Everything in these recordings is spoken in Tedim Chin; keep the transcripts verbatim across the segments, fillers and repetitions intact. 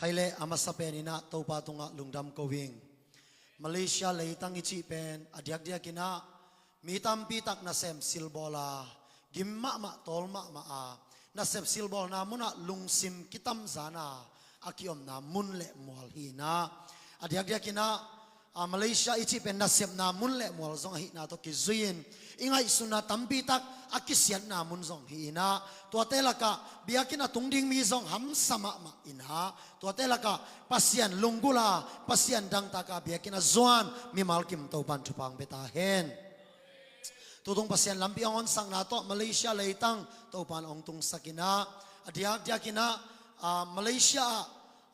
Hai le a masa pen inah Topa tungah lungdam ko ing. Malaysia leitang i cih pen a diakdiak inah mi tampi tak nasem silbawl a, gim mahmah tawl mahmah a, nasep silbawlna munah lungsim kitamzan a, a kiomna mun le mual hi inah, a diakdiak inah a, Malaysia i cih pen nasepna mun le mual zong ahihna tawh kizui-in i ngaihsutna tampi tak a kisiatna mun zong hi inah, tuate lakah biakinn a tung ding mi zong hamsa mahmah inah, tuate lakah Pasian lunggulh a, Pasian dangtak a biakinn a zuan mimal kim Topan thupha hong pia ta hen. Tutung Pasian lampi hong honsakna tawh Malaysia leitang Topan hong tungsak inah, a diakdiak inah a, Malaysia ah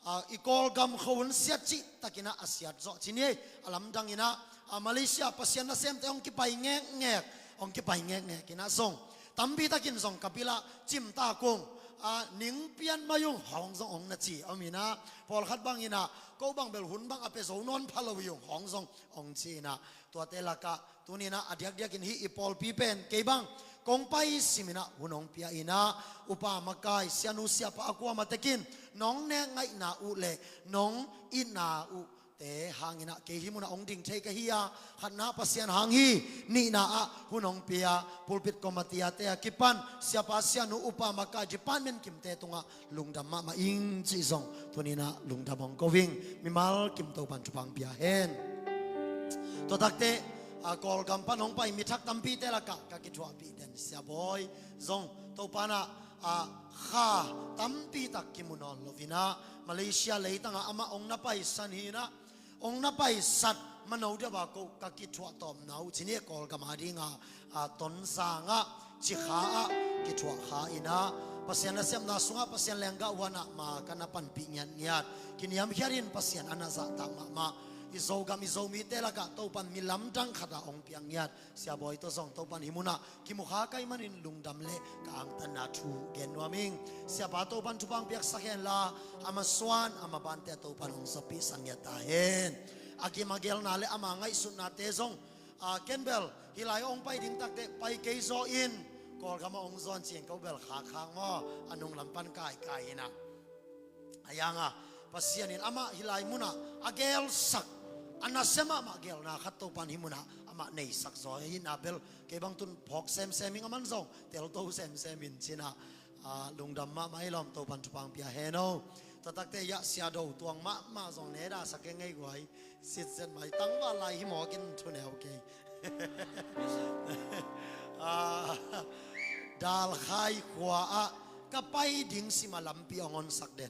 a, i Kawlgam khua hun siat cih tak inah a siat zawh ci ni. A lamdang inah a, Malaysia Pasian nasemte hong kipai ngekngek, hong kipai ngekngek inah zong tampi takin zong ka pil ah cimtak ung, a, ning pian mai ung hong zong hong na ci om inah, pawlkhat bang inah ko bang bel hun bang a pia zo nawn pha lo hi ung hong zong hong ci inah, tuate lakah tuni inah a diakdiakin hih i pawlpi pen kei bang kong pai sim inah hun hong pia inah, upa makai sianu siapa a kuamah tekin nong nek ngaihna uh le nong itna uhte hang inah kei hih munah hong ding thei ka hi a, khatna Pasian hang hi, nihna ah hun hong pia pulpit komatiate a kipan siapa sianu upa makai department kimte tungah lungdam mahmah ing cih zong tuni inah lungdam hong ko ing. Mimal kim Topan thupha hong pia hen. Tua takte a, Kawlgam pan hong pai mi thak tampite lakah ka kithuahpih den siabawi zong Topan ah a, kha tampi tak kimu nawn lo inah Malaysia leitang ah amah hong na paisan hi inah, hong na paisat mano deuh a ko ka kithuah tawmna uh ci ni, Kawlgam a ding a, a, Tonzang ah Cikha ah kithuah kha inah, Pasian nasemna sungah Pasian lenggah huan ah ma ka na panpih ngiatngiat, kiniamkhiatin Pasian a na zahtak mahmah i Zogam i Zomite lakah Topan mi lamdang khat ah hong piak ngiat siabawi tawh zong Topan hih munah kimu kha ka hih manin lungdam le ka angtanna thu gen nuam ing. Siapa Topan thupha hong piaksak hen la, a masuan a mabante a Topan hong zappihsak ngiat ta hen. A gim a gelna le ama ngaihsutnate zong, a, ken bel hih lai hong pai ding takte pai kei zaw in, Kawlgam ah hong zawn ci-in ko bel khakkhak maw, a nunglam pan kaikai inah, a yang a, Pasian in amah hih lai munah a gelsak, a nasia mahmah gelna khat Topan hih munah amah neisak zaw ahihna bel kei bang tun phawk semsem ing, aman zong telto semsem in ci inah, a, lungdam mahmah hi lawm, Topan thupha hong pia hen o. Tua takte yah siado tuang mahmah zong ne dah sak keng ngei guai. Sitset mai tangval lai hi mawk in thuneu kei. A, Dalkhai khua ah ka pai ding sim a lampi hong honsak den.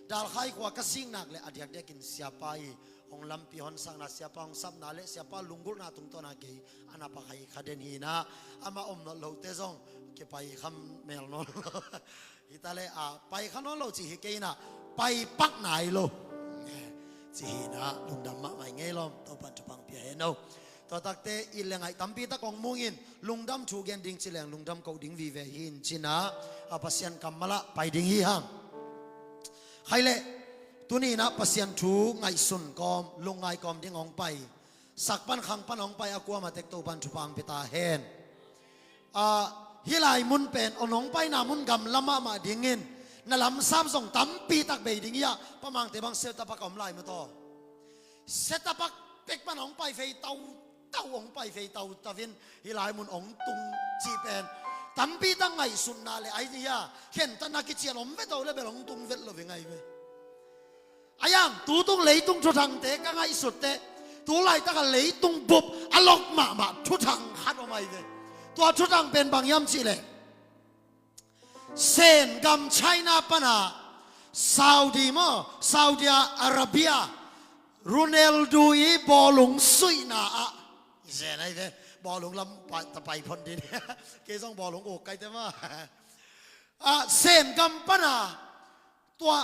Dalkhai khua ka sik nak le a diakdiakin siapa i hong lampi honsakna, siapa hong sapna le siapa lunggulhna tungtawn a kei a na pai kha den hi inah, amah om nawn lote zong kipai kha mel nawn lo. Hi ta le a, pai kha nawn lo ci hi kei inah, pai pak nai lo ci hi inah, lungdam mahmah ing ei lawm, Topan thupha hong pia hen o. Tua takte it le ngaih tampi tak hong mung in, lungdam thu gen ding ci leng lungdam koh ding vive hi in ci inah, a, Pasian kammal ah pai ding hi hang. Khai le, tuni inah Pasian thu ngaihsun kawm, lungngai kawm ding hong pai, sak pan khang pan hong pai a kuamah tek Topan thupha hong pia ta hen. A, hih lai mun pen hong paina mun gamla mahmah dingin na lamsap zong tampi tak bei ding hi a, Pa Mangte bang Setapak a om lai maw taw. Setapak pek pan hong pai fei tautau, hong pai fei tautau in hih lai mun hong tung cih pen tampi tak ngaihsutna le ai hi a, khentatna kician om vet o le bel hong tung vet lo ve ngai ve. A yang, tutung leitung thuthangte ka ngaihsutte, tu laitak a leitung bup a lok mahmah thuthang khat om ai ve. Tua thuthang pen bang hiam cih leh, Sen gam China pana Saudi maw, Saudi Arabia, Ronaldo i bawlung suihna ah, Sen ai ve, bawlung lam pa, ta pai phon din. Kei zong bawlung uk kai te maw. A, Sen gam pana tua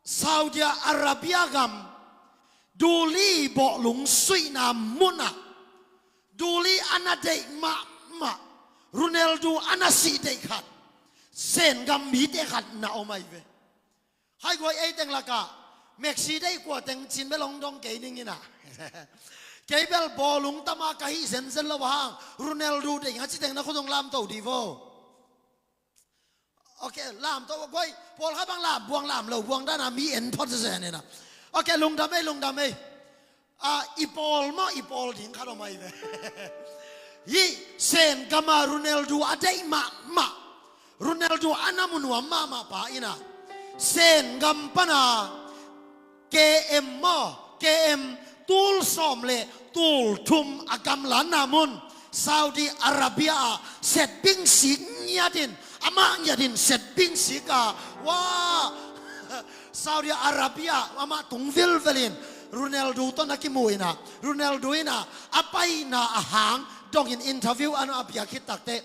Saudi Arabia gam, duli bawhlung suihna munah, duli a na deih mahmah, Ronaldo a na sih deih khat, Sen gam mite khat na om ai ve. Haiguai ei teng lakah Messi deih kua teng cin bel hong dong kei ning inah. Kei bel bawhlung tama ka hih zenzen lo hang, Ronaldo deih nga ci teng na khut hong lamto di vo. Ok, lam tawh guai, pawlkhat bang lam buang, lam lo buang dan a mi en phot zen ina. Ok, lungdam ei, lungdam ei. A, i pawl maw, i pawl ding khat om ahi ve. Hih Sen gam a Ronaldo a deih mahmah, Ronaldo a na mu nuam mahmah pa ina, Sen gam pana K M maw, K M tul sawm le tul thum a gamlanna mun, Saudi Arabia ah setbing sik ngiatin, amah ngiatin setbing sik a, wa, Saudi Arabia amah tung vilvelin Ronaldo tawh na kimu ina, Ronaldo ina a paina a hang dongin interview a na a piak khit takteh,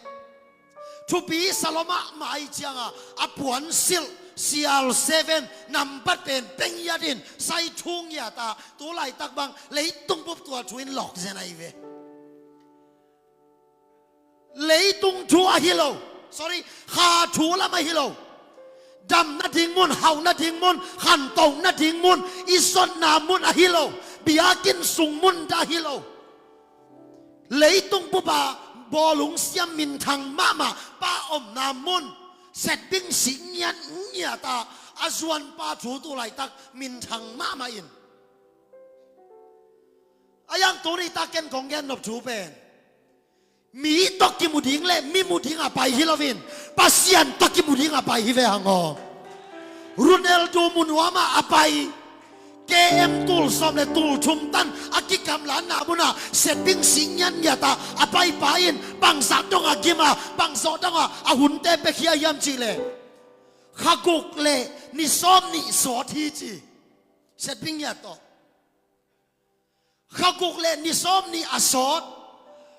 thupi sa lua mahmah ahih cianga a puansilh C R seven nambat pen pia ngiatin sai thu ngiat a, tu laitak bang leitung bup tua thu in lawk zen ahi ve. Leitung thu ahi lo, sorry, kha thu lam ahi lo. Damna ding mun, hauhna ding mun, khantohna ding mun, i zotna mun ahi lo. Biakinn sung mun dah ahi lo. Leitung bup a bawlung siam minthang mahmah pa omna mun, setbing sik ngiat ngiat a, a zuan pa thu tu laitak minthang mahmah in. A yang tuni tak ken kong gen nop thu pen, mi tawh kimu ding le mi mu ding a pai hi loin, Pasian tawh kimu ding a pai hi ve hang aw. Ronaldo mu nuam a a pai, K M tul sawm le tul thum tan a kigamlanna mun a setbing sik ngiat ngiat a a pai pa in bangzah dong a gim a, bangzah dong a a hunte piakhia hiam cih leh, kha guk le ni sawm nih sawt hi ci. Setbing ngiat tawh kha guk le ni sawm nih a sawt,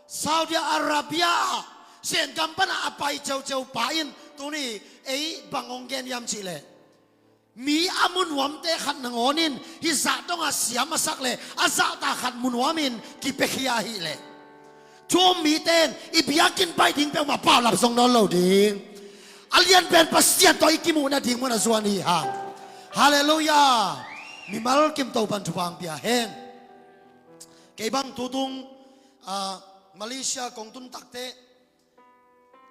Saudi Arabia ah Sen gam pana a pai ceuceu pa in tuni ei bang hong gen hiam cih leh, mi a mu nuamte khat nangawn in hih zah dong a siam a sak le a zahtak khat mu nuamin kipiakhia ahih leh, thu um mite in i biakinn pai ding peuhmah paulap zong nawn lo ding. A lianpen Pasian tawh i kimuhna ding mun a zuan hi hang. Halleluiah. Mimal kim Topan thupha hong pia hen. Kei bang tutung, ah, Malaysia kong tun takteh,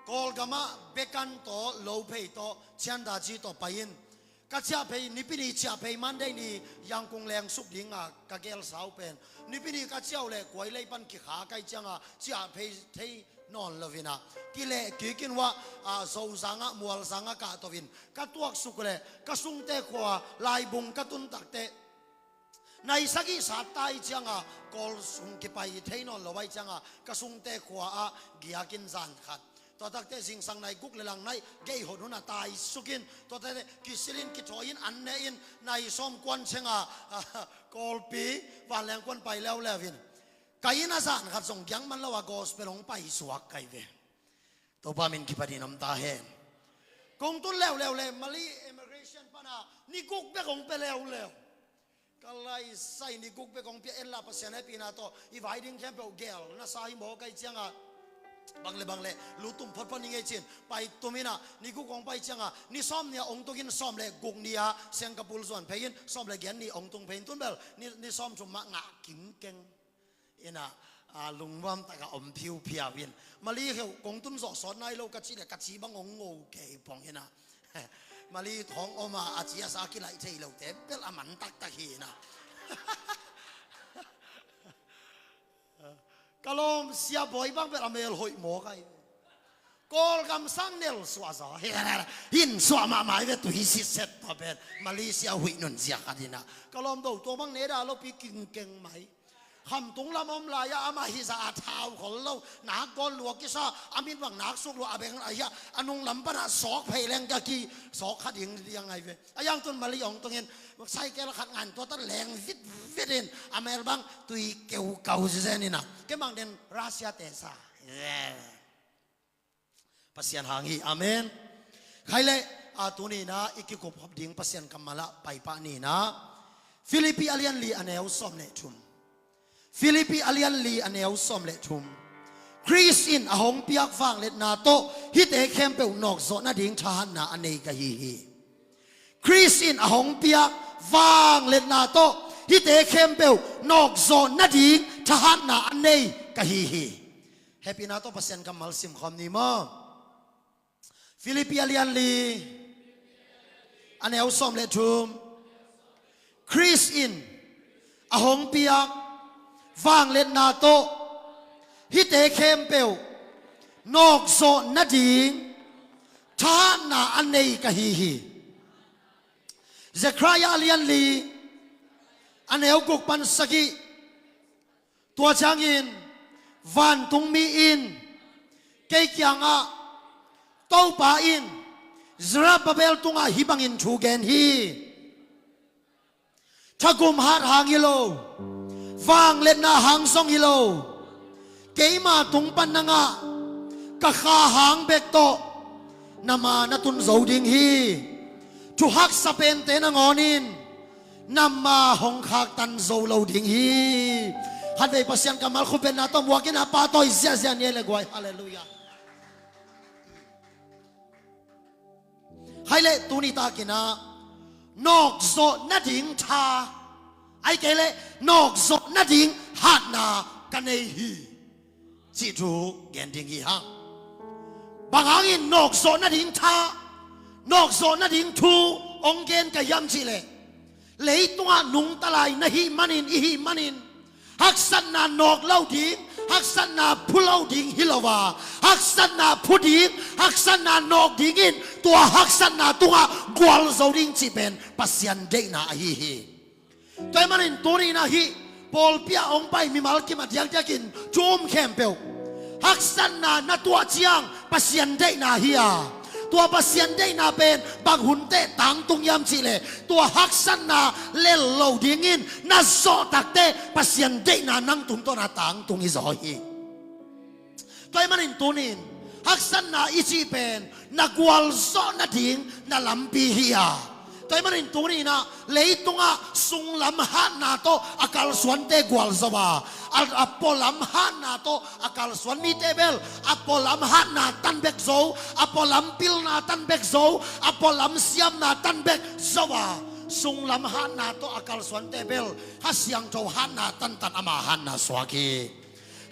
Kawlgam ah Bekan tawh, Lophei tawh, Chandhaji tawh pai in, ka ciah phei, Nipi ni ciah phei, Monday ni Yangon leng suk ding a ka gelsa uh pen, Nipi ni ka ciah uh leh Kuailei pan kikhak ahih cianga ciah phei thei nawn lo in a, kileh kik in uh ah, ah, Zozang ah, Mualzang ah kahto in ka tuaksuk uh leh ka sungte khua Laibung ka tun takteh, nai sagih sat ta ahih cianga Kawl sung kipai thei nawn lo ahih cianga ka sungte khua ah giak in zan khat. Tua takteh zingsang nai guk le lang nai gei hot hun a tai suk in, tua takteh kisil in, kithawi in, an ne in, nai sawm kuan cianga, ah, Kawlpi vanleng kuan pai leuleu in, ka inn ah zan khat zong giak man lo a gospel hong pai suak ka hi ve. Topa min kiphat in om ta hen. Kong tun leuleu le Mali immigration pana ni guk bek hong pia leuleu. Ka laisai, ni guk bek hong pia en la, Pasian hehpihna tawh i vai ding khempeuh gel na sa hi maw, ka hih cianga bang le bang le lu tum photphot ni ngei ci-in pai tum in a, ni guk hong pai cianga ni sawm ni a hong tung in, sawm le guk ni a Singapore zuan phei in, sawm le giat ni hong tung phei in, tun bel ni, ni sawm thum mah ngah kingkeng in a, a, lungnuam tak a om phiuphiau in. Mali kheuh kong tun zawh sawt nai lo ka cih leh ka ci bang hong ngo kei pong in a. Mali thong om a, a ci a sa kilaih thei lote bel a man taktak hi in a. Ka lawm Sia Bawi bang bel a mel hoih mawk ahi. Kawlgam sang nel suah zaw. Hin suah mahmah hi ve, tui sitset tua pen. Malaysia huih nun zia khat in a. Ka lawm do tua bang ne dah lopi kingkeng mai. Khamtung lam om lai-a amah hih zah a thau khol lo, nak gawl lua kisa, a mit bang nak suk lua, a beng a hia, a nung lam panah sawk phei leng ka ki sawk kha ding diang ahi ve. A yang tun Mali hong tungin cycle khat ngan tua ta leng vitvit in, a mel bang tui keukau zenzen in a, kei bang den Russia te sa. Pasian hang hi. Amen. Khai leh, a, tuni in a i kikup hop ding Pasian kammal ah pai pah ni in a, Philippi a lian li a neu sawm le thum. Philippi a lian li a neu sawm le thum. Khrist in a hong piak vangliatna tawh hihte khempeuh nawkzawh nading thahatna a nei ka hi hi. Khrist in a hong piak vangliatna tawh hihte khempeuh nawkzawh nading thahatna a nei ka hi hi. Hehpihna tawh Pasian kammal simkhawm ni maw. Filippi a lian li, a neu sawm le thum. Khrist in a hong piak vangliatna tawh hihte khempeuh nawkzawh nading thahatna a nei ka hi hi. Zekhariah a lian li, a neu guk pan sagih. Tua ciangin vantungmi in kei kiangah, Topa in Zerubbabel tungah hih bangin thu gen hi: Thagum hat hang hi lo, vangliatna hang zong hi lo, keima tung pan na ngah ka Kha hang bek tawh na ma na tun zo ding hi. Thuhaksa pente nangawn in na ma hong khaktan zo lo ding hi. Khatvei Pasian kammal khupetna tawh muak in a pahtawi ziahziah ni ei le guai. Halleluiah. Khaih leh tuni takin ah nawkzawh nading tha, ahih kei leh nawkzawh nading hatna ka nei hi, cih thu gen ding hi hang. Bang hangin nawkzawh nading tha, nawkzawh nading thu hong gen ka hiam cih leh, leitungah nungta lai na hih manin, i hih manin, haksatna nawk lo ding, haksatna phu lo ding hi lo a, haksatna phu ding, haksatna nawk dingin tua haksatna tungah gualzo ding cih pen Pasian deihna ahi hi. Tua ahih manin tuni in ah hih pawlpi ah hong pai mimal kim a diakdiakin thu um khempeuh, haksatna na tuah ciang Pasian deihna hi a, tua Pasian deihna pen bang hun teh tangtung hiam cih leh, tua haksatna lel lo dingin na zawh tak teh Pasian deihna nang tungtawn ah tangtung hi zaw hi. Tua ahih manin tuni in haksatna i cih pen na gualzawh nading na lampi hi a, tua ahih manin tuni in ah leitungah sunglam hatna tawh a kalsuante gualzo a, a, a pualam hatna tawh a kalsuan mite bel a pualam hatna tan bek zo, a pualam pilna tan bek zo, a pualam siamna tan bek zo a, sunglam hatna tawh a kalsuante bel Kha Siangtho hatna tantan ama hatna suak hi.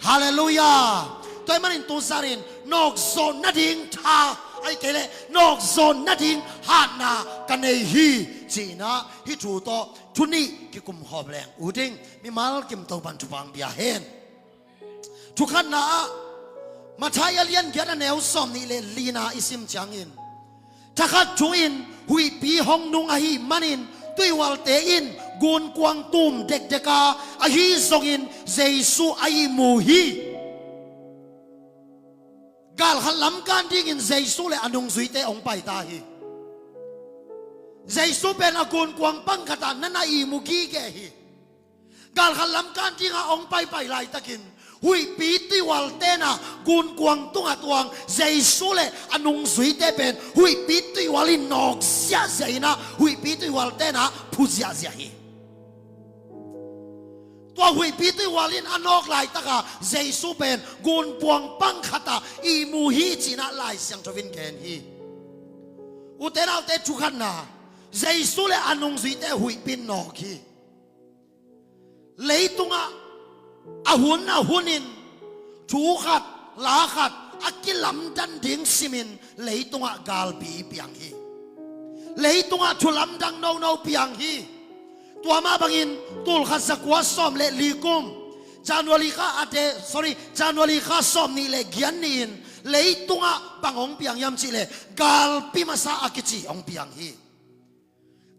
Halleluiah. Tua ahih manin tun sanin nawkzawh nading tha, ahih kei leh nawkzawh nading hatna ka nei hi, ci-in ah hih thu tawh thu nih kikum khawm leng uh ding. Mimal kim Topan thupha hong pia hen. Thu khatna ah Matthai a lian giat a neu sawm nih le lina i sim ciangin, thakhat thu-in huihpi hong nung ahih manin tuihualte in gunkuang tum dekdek a, ahi zongin Jesu a ihmu hi. Galkhat lam kan dingin Jesu le a nungzuite hong paita hi. Jesu pen a gunkuang pang khatah na na ihmu gige hi. Galkhat lam kan dingah hong paipai laitakin huihpi tuihualte in ah gunkuang tungah tuang Jesu le a nungzuite pen huihpi tuihual in nawk ziahziah in ah huihpi tuihualte in ah phu ziahziah hi. Tua huihpi tuihual in a nawk laitakah Jesu pen gunkuang pang khatah ihmu hi, ci-in ah Lai Siangtho in gen hi. Ute naute, thu khatna, Jesu le a nungzuite huihpi in nawk hi. Leitungah a hun a hunin thu khat la khat a kilamdan ding simin leitungah galpi piang hi. Leitungah thu lamdang nono piang hi. Tua mah bangin tulkhat zakua sawm le li kum, January kha a de, sorry, January kha sawm nih le giat ni-in leitungah bang hong piang hiam cih leh galpi masa a kici hong piang hi.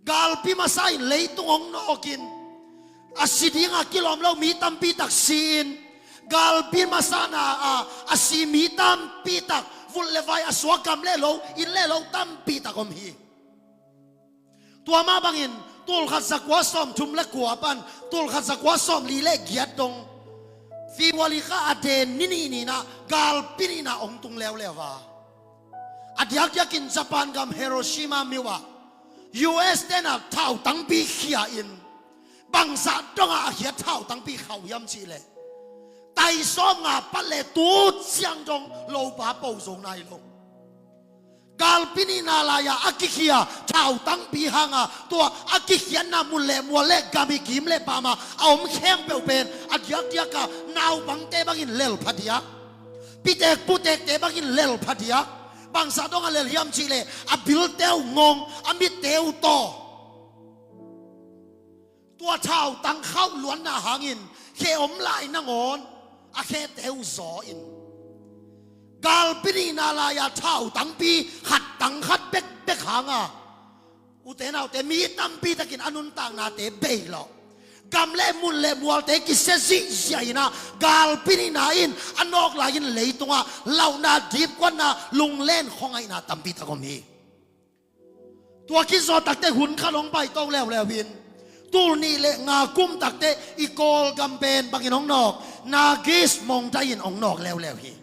Galpi masa in leitung hong nawkin, a si ding a kilawm lo mi tampi tak si-in, galpi masa na a, a si mi tampi tak, vulh le vai a suak, gam le lo, inn le lo tampi tak om hi. Tua mah bangin tulkhat zakua sawm thum le kua pan tulkhat zakua sawm li le giat dong, February kha a de ni nih ni-in ah galpi nihna hong tung leuleu a, a diakdiakin Japan gam Hiroshima miuh ah U S te in ah thautangpi khia in, bangzah dongah a khiat thautangpi khauh hiam cih leh tai sawmnga pat le tu ciang dong lopa po zo nai lo. Galpi nihna lai-ah a kikhia thautangpi hanga tua a kikhiatna mun le mual le gam i kim le pama a om khempeuh pen a diakdiaka naupangte bangin lel phadiak, pitek putekte bangin lel phadiak, Bangzah dong a lel hiam cih leh a bilte uh ngong, a mitte uh taw. Tua thautang khauh luanna hangin khe om lai nangawn a khete uh zaw in, galpi nihna lai-a thautangpi khat tang khat bekbek hanga, ute naute, mi tampi takin a nuntaknate bei lawh, gam le mun le mualte kisia zihziah in ah, galpi nihna in a nawk lai-in leitungah lauhna, dipkuatna, lunglen khuangaihna tampi tak om hi. Tua khit zawh takteh hun khat hong paito leuleu in, tul nih le nga kum takteh i Kawlgam pen bangin hong nawk, Nagis Mongtai in hong nawk leuleu hi.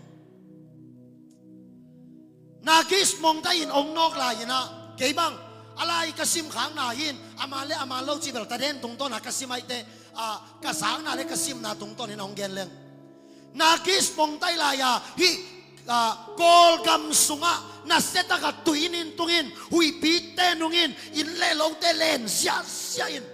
Nagis Mongtai in hong nawk lai-in ah, kei bang a lai ka sim khakna hi-in, a man le a man lo cih bel Taden tungtawn a ka sim ahih teh, a, ka zakna le ka simna tungtawn in hong gen leng. Nagis Mongtai lai-a hih, a, Kawlgam sungah nasia takin tui nin tungin, huihpite nungin, inn le lote len ziahziah in,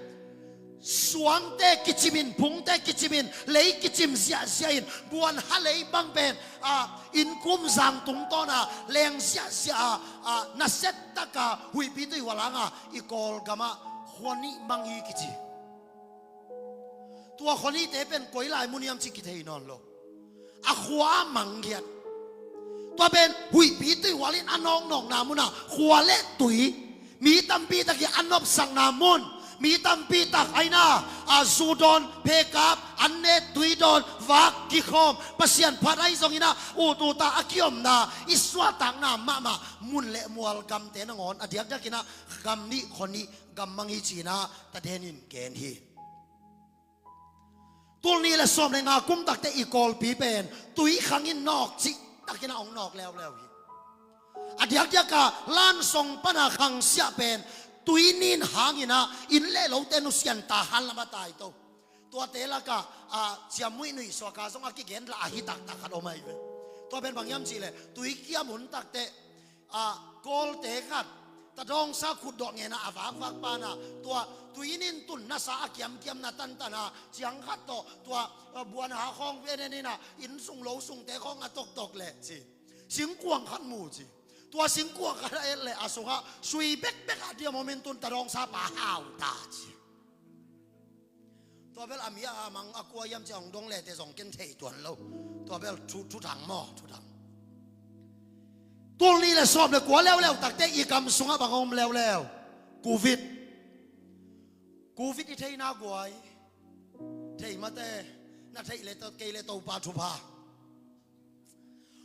suangte kicimin, phungte kicimin, lei kicim ziahziah in, buan ha lei bang pen, a, innkum zang tungtawn a leng ziahziah a, a, nasia takin huihpi tuihual hanga i Kawlgamah khua nih mang hi kici. Tua khua nihte pen koi lai mun hiam cih kithei nawn lo. A khua a manggiat. Tua pen huihpi tuihual in a nawknawkna munah khua le tui, mi tampi takin a nopsakna mun, mi tampi tak aina, a, zu dawn, phekap, an ne, tui dawn, vak kikhawm, Pasian phat ahi zongin ah, ut uta a kiomna, i suahtakna mahmah mun le mual gamte nangawn a diakdiakin ah gam nih khua nih gam mang hi ci-in ah Taden in gen hi. Tul nih le sawm le nga kum takteh i Kawlpi pen tui khangin nawk cih takin ah hong nawk leuleu hi. A diakdiakin ah Lansong pana khangsiah pen tui nin hangin ah inn le lote nusia-in tahan lam a taito. Tuate lakah, a, Cia Muih Nuih suaka zong a kigen lah ahi taktak khat om ahi ve. Tua pen bang hiam cih leh tui kiam hun takteh, a, Kawlte khat, Tadawngsa khutdawh ngen a a vakvak pa in ah, tua tui nin tun nasa a kiamkiamna tantan a, ciang khat tawh tua, a, buanha khawng ven en in ah, inn sung lo sungte khawng a toktok leh ci, singkuang khat mu ci. Tua singkuang khat a et leh a sungah sui bekbek a diam om in, tun Tadawngsa pa hau ta ci. Tua bel a mi a mang a kua hiam cih hong dong le teh zong ken thei tuan lo. Tua bel thu, thuthang maw, thuthang. Tul nih le sawm le kua leuleu takteh i gam sungah bang om leuleu? Covid. Covid i theihna guai. Thei mate, na theih le to, kei le Topa thupha.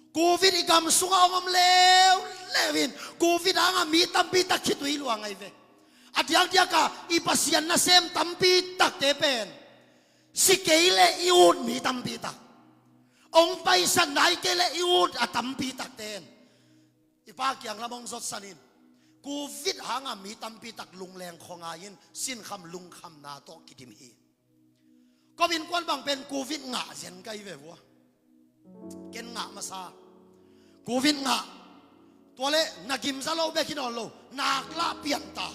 Covid i gam sungah hong om leuleu in, Covid hangah mi tampi tak khitui lua ngei ve. A diakdiakin i Pasian nasem tampi takte pen si kei leh i ut mi tampi tak, hong paisan nai kei leh i ut a tampi takte in i Pa kiang lam hong zotsan in, Covid hangah mi tampi tak lungleng khuangai in sinkham lungkhamna tawh kidim hi. Kawm innkuan bang pen Covid ngah zen ka hi ve vua. Ken ngah masa. Covid ngah. Tua leh na gimza lo bek hi nawn lo, nak lah pian ta.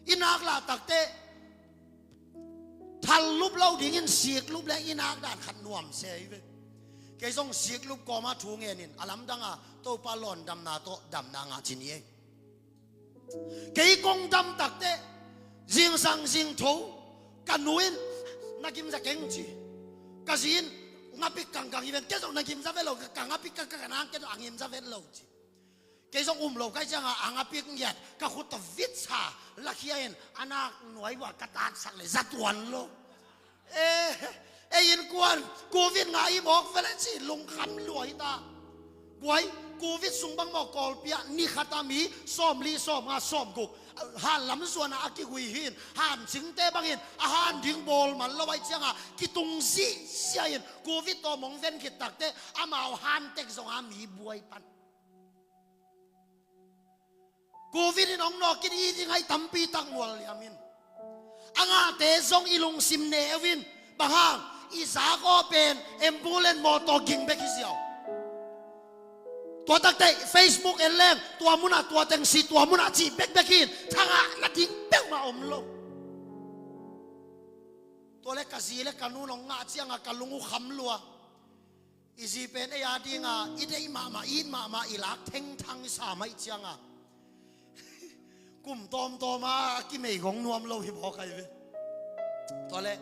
I nak lah takteh thal lup lo dingin sik lup leng i nak dan khat nuam se hi ve. Kei zong sik lup kawma thu ngenin a lamdanga Topa lawndamna tawh damna ngah ci ni ei. Kei kong dam takteh zingsang zingtho ka nu in, "Na gimza keng," ci. Ka zi in, "Ngapik kangkang hi ven." Kei zong, "Na gimza vet lo, ka ngapik kangkang a nang kei zong a gimza vet lo," ci. Kei zong um lo ka hih ciangah a ngapik ngiat ka khut tawh vitsa lakhia in a nak nuai uah ka tatsak leh za tuan lo. Eh, ei innkuan Covid ngah i mawk veleh ci lungkham lua hi ta. Guai, Covid sung bang maw Kawlpi ah ni khat a mi sawmli, sawmnga, sawmguk han lam zuan a a kigui hi-in, hancingte bangin a han ding bawl man lo ahih ciangah kitung zihziah in, Covid tawh mong ven khit takteh amau han tek zong a mi buai pan. Covid in hong nawk in i ding ahi tampi tak mual liam in. A ngahte zong i lungsim neu in. Bang hang? I zak aw pen ambulance mawtaw ging bek hi ziau. Tua takteh Facebook en leng, tua munah tua teng si, tua munah cih bekbek hi-in, thangah na ding peuhmah om lo. Tua leh ka zi le ka nu in hong ngah ciangah ka lung uh kham lua. I zi pen ei a dinga i deih mahmah, i it mahmah, i lak thengthang i sa mah i cianga kum tawmtawma a kimeigong nuam lo hi mawk ai ve. Tua leh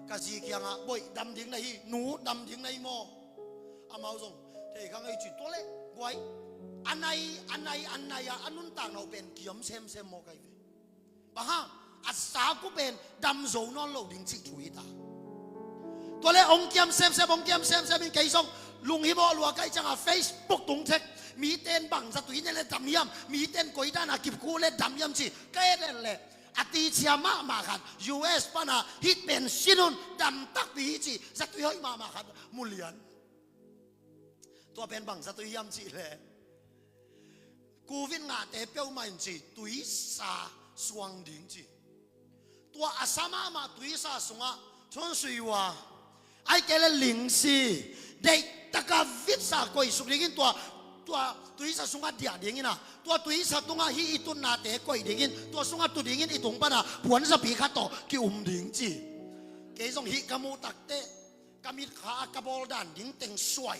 ka zi kiangah, "Boih, dam ding na hi, nu, dam ding na hi maw?" Amau zong thei kha ngei ci. Tua leh guai, a nai a nai a nai a a nuntakna uh pen kiam semsem mawk ai ve. Bang hang? A sak uh pen dam zo nawn lo ding cih thu hi ta. Tua leh hong kiam semsem, hong kiam semsem in kei zong lunghimawh lua ka hih cianga Facebook tung thek. Mite in bangzah tui ne leh dam hiam, mite in koi dana kipkhu leh dam hiam ci ka et leh, a ticia mahmah khat U S pana hih pen sin un, dam takpi hi ci, zatui hoih mahmah khat mu lian. Tua pen bangzah tui hiam cih leh, covid ngahte peuhmah in ci, tuisa suang ding ci. Tua a sa mahmah tuisa sungah thunsui ua, ahih kei leh lingsi, deihtaka vitsa koihsuk dingin tua, tua tuisa sungah diah dingin a, tua tuisa tungah hih i tutnate koih dingin, tua sungah tu dingin i tung pana puanzapi khat tawh ki-um ding ci. Kei zong hih ka muh takteh ka mitkha a ka bawl dan ding teng suai.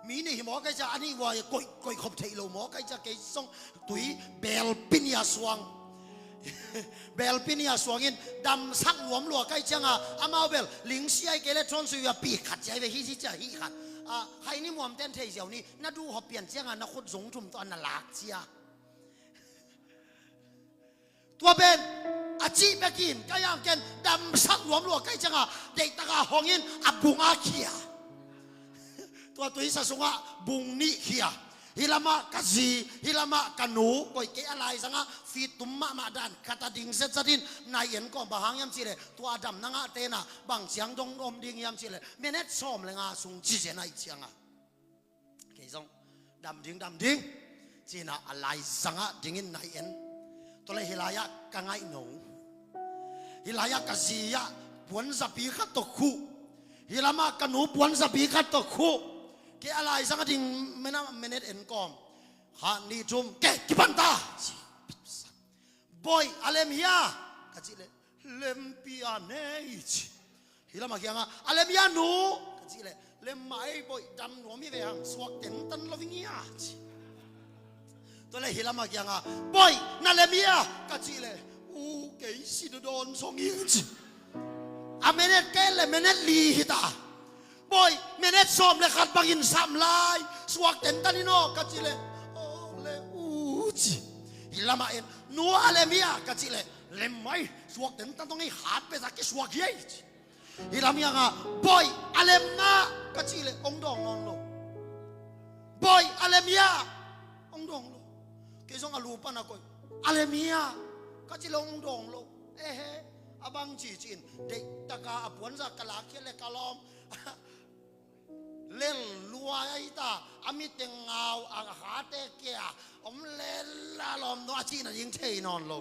Mi nih hi mawk ai cia, a nih ua koih, koih khop theih lo mawk ai cia, kei zong tui belpin ia suang. Belpin ia suangin damsak nuam lua ka hih cianga, amau bel lingsi ai kei leh thunsui a pi khat cia ai ve, hih, hih cia hih khat. A, khai ni muamten thei ziau ni, na duh hop pian cianga na khut zung thum tawh na lak cia. Tua pen a cih bekin ka hiang ken damsak nuam lua ka hih cianga, deihtaka hongin a bungah khia. Tua tuisa sungah bung nih khia. Hih lamah ka zi, hih lamah ka nu, koih kei a laizangah fit tum mahmah dan khat a ding zetzatin nai en kawm. Bang hang hiam cih leh tua a damna ngahte na bang ciang dong om ding hiam cih leh minute sawm leh nga sung ci zen ai cianga. Kei zong dam ding, dam ding ci-in a laizangah dingin nai en. Tua leh hih lai-ah ka ngaihno, hih lai-ah ka zi-ah puanzapi khat tawh khuh, hih lamah ka nu puanzapi khat tawh khuh. Kei a laizangah ding minute, minute en kawm. Khat, nih, thum, kei kipan ta ci. Boih, a lem hia? Ka cih leh, lempi a nei ci. Hih lamah kiangah, a lem hia nu? Ka cih leh, lem mah ei boih, dam nuam hi ve hang, suak tentan lo ing hia ci. Tua leh hih lamah kiangah, boih, na lem hia? Ka cih leh, u kei si dawdawn song ing ci. A minute kei leh minute li hi ta. Boih, minute sawm leh khat bangin sam lai, suak tentan in aw ka cih leh, aw leh u ci. Hih lamah en, nu a lem hia? Ka cih leh, lem mai, suak tentan tong ei, hat pesa kisuak hi ei ci. Hih lam hiangah, boih, a lem na? Ka cih leh hong dawng nawn lo. Boih, a lem hia? Hong dawng lo. Kei zong a lu pan a koih, a lem hia? Ka cih leh hong dawng lo. Ehe, a bang ci ci-in deihtaka a puanza ka lakkhiat leh ka lawm lel lua ai ta, a mit teng ngau, a khate kia om lel a lawm nawn, a cihna ding thei nawn lo.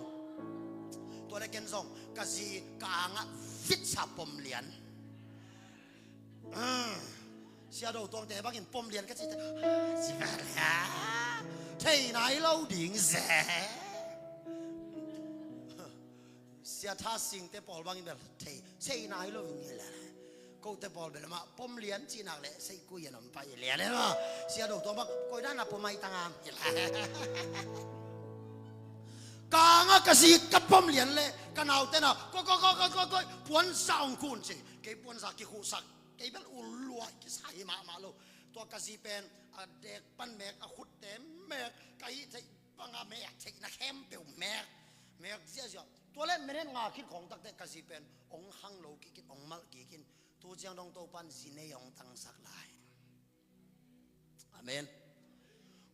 Tua leh ken zong ka zi ka angah vitsa pom lian. Ah, Sia Do Tuangte bangin pom lian ka cih teh, ah, ci vel hia? Thei nai lo ding ze. Sia Tha Singte pawl bangin bel thei, sei nai lo ding hi leh. Kote pawl bel amah pom lian cih nak leh sei kui an om pai lian e maw. Sia Do Tuang bang koi dan a pom ai tangam hi leh. Ka angah ka zi ka pom lian leh ka naute na, koi, koi, koi, puanza hong khun ci. Kei puanza kikhuhsak, kei bel u luai kisa hi mahmah lo. Tua ka zi pen a dek pan mek, a khutte mek, ka hih theih banga mek, theihna khempeuh mek, mek ziahziah. Tua leh minute nga khit khawng takteh ka zi pen hong khang lo kik in, hong malh kik in. Tu ciang dong Topa'n zi nei hong tangsak lai. Amen.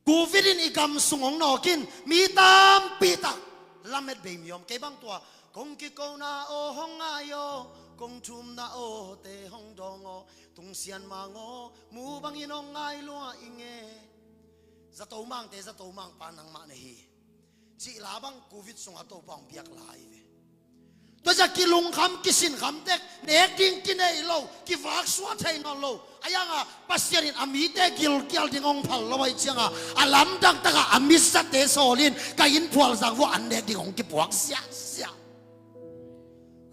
Covid in i gam sung hong nawk in, mi tampi tak lamet bei mi om. Kei bang tua, kong kikona aw hong ngai aw, kong thumna awte hong dawng aw, tungsian mang aw, mu bangin hong ngai lua ing e. Zato mangte zato mangpa nangmah na hi, cih la bang Covid sungah Topa hong piak lai ve. Tua ciah kilungkham, kisinkham tek, nek ding kinei lo, kivaksuah thei nawn lo. A hiangah Pasian in a mite gilkial ding hong phal lo ahih ciangah, a lamdang takah a mitsate sawl in, ka inn phual zak vua an nek ding hong kipuak siahsiah.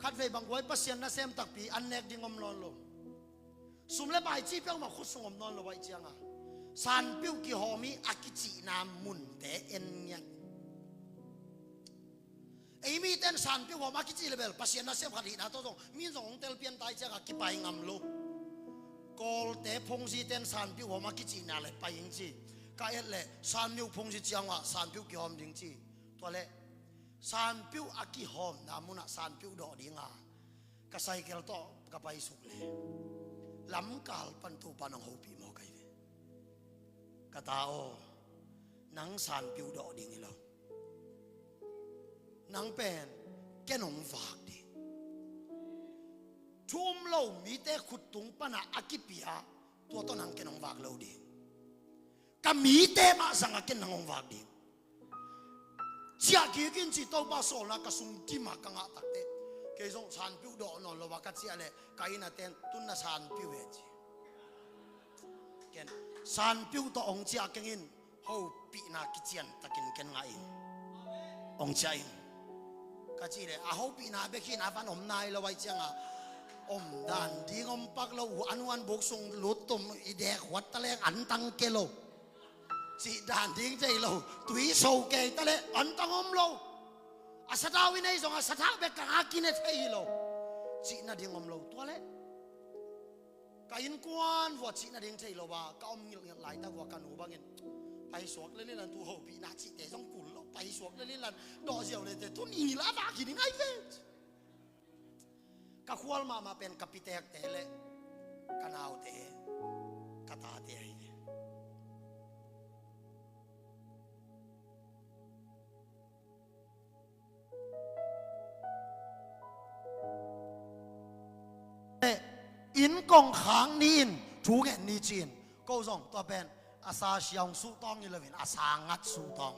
Khatvei bang guai Pasian nasem takpi an nek ding om nawn lo. Sum le pai cih peuhmah khut sung om nawn lo ahih cianga, sanpiuh kihawm hi a kicihna munte en ngiat. Ei mite in sanpiuh hawm a kicih le bel Pasian nasem khat hihna tawh zong mi in zong hong tel pian ta ahih cianga kipai ngam lo. Kawlte phungzite in sanpiuh hawm a kicihna le pai ing ci. Ka et le sanpiuh phungzi ciangah sanpiuh kihawm ding ci. Tua le sanpiuh a kihawmna munah sanpiuh dawh dinga ka cycle tawh ka paisuk le lamkal pan Topa nang hopih mawk ahi ve. Ka ta aw, nang sanpiuh dawh ding hi lo. Nang pen ken hong vak ding. Thu um lo mite khut tung pana a kipia, tua tawh nang ken hong vak lo ding. Ka mite mah zanga ken nang hong vak ding. Ciah kik in ci Topa sawlna ka sung dima ka ngah takte. Kei zong sanpiuh dawh nawn lo a ka ciah le ka inn a ten tun na sanpiuh e ci. Ken sanpiuh tawh hong ciah keng in hopihna kician takin ken ngah in hong ciah in. Ka cih le a hopihna bek hi na van om nai lo ahih cianga om dan ding om pak lo uh an huan buk sung lut tum i dek huat taleng an tang ke lo. Cih dan ding thei lo. Tui so kei ta le an tang om lo. A sathau i nei zong a sathau bek ka ngak i ne thei hi lo. Cih nading om lo tua le ka innkuan vua cih nading thei lo a ka om ngilngilh laitak vua ka nu bangin paisuak le lilan tu hopihna cihte zong kul lo paisuak le lilan dawh ziau le te tun i ngilh a vak hi ding ai ve. Ka khual mahmah pen ka pitekte le ka naute ka tate ahi ve. Inn kong khak ni in thu ngen ni ci-in ko zong tua pen a sa siaung suhtawng hi loin a sa ngat suhtawng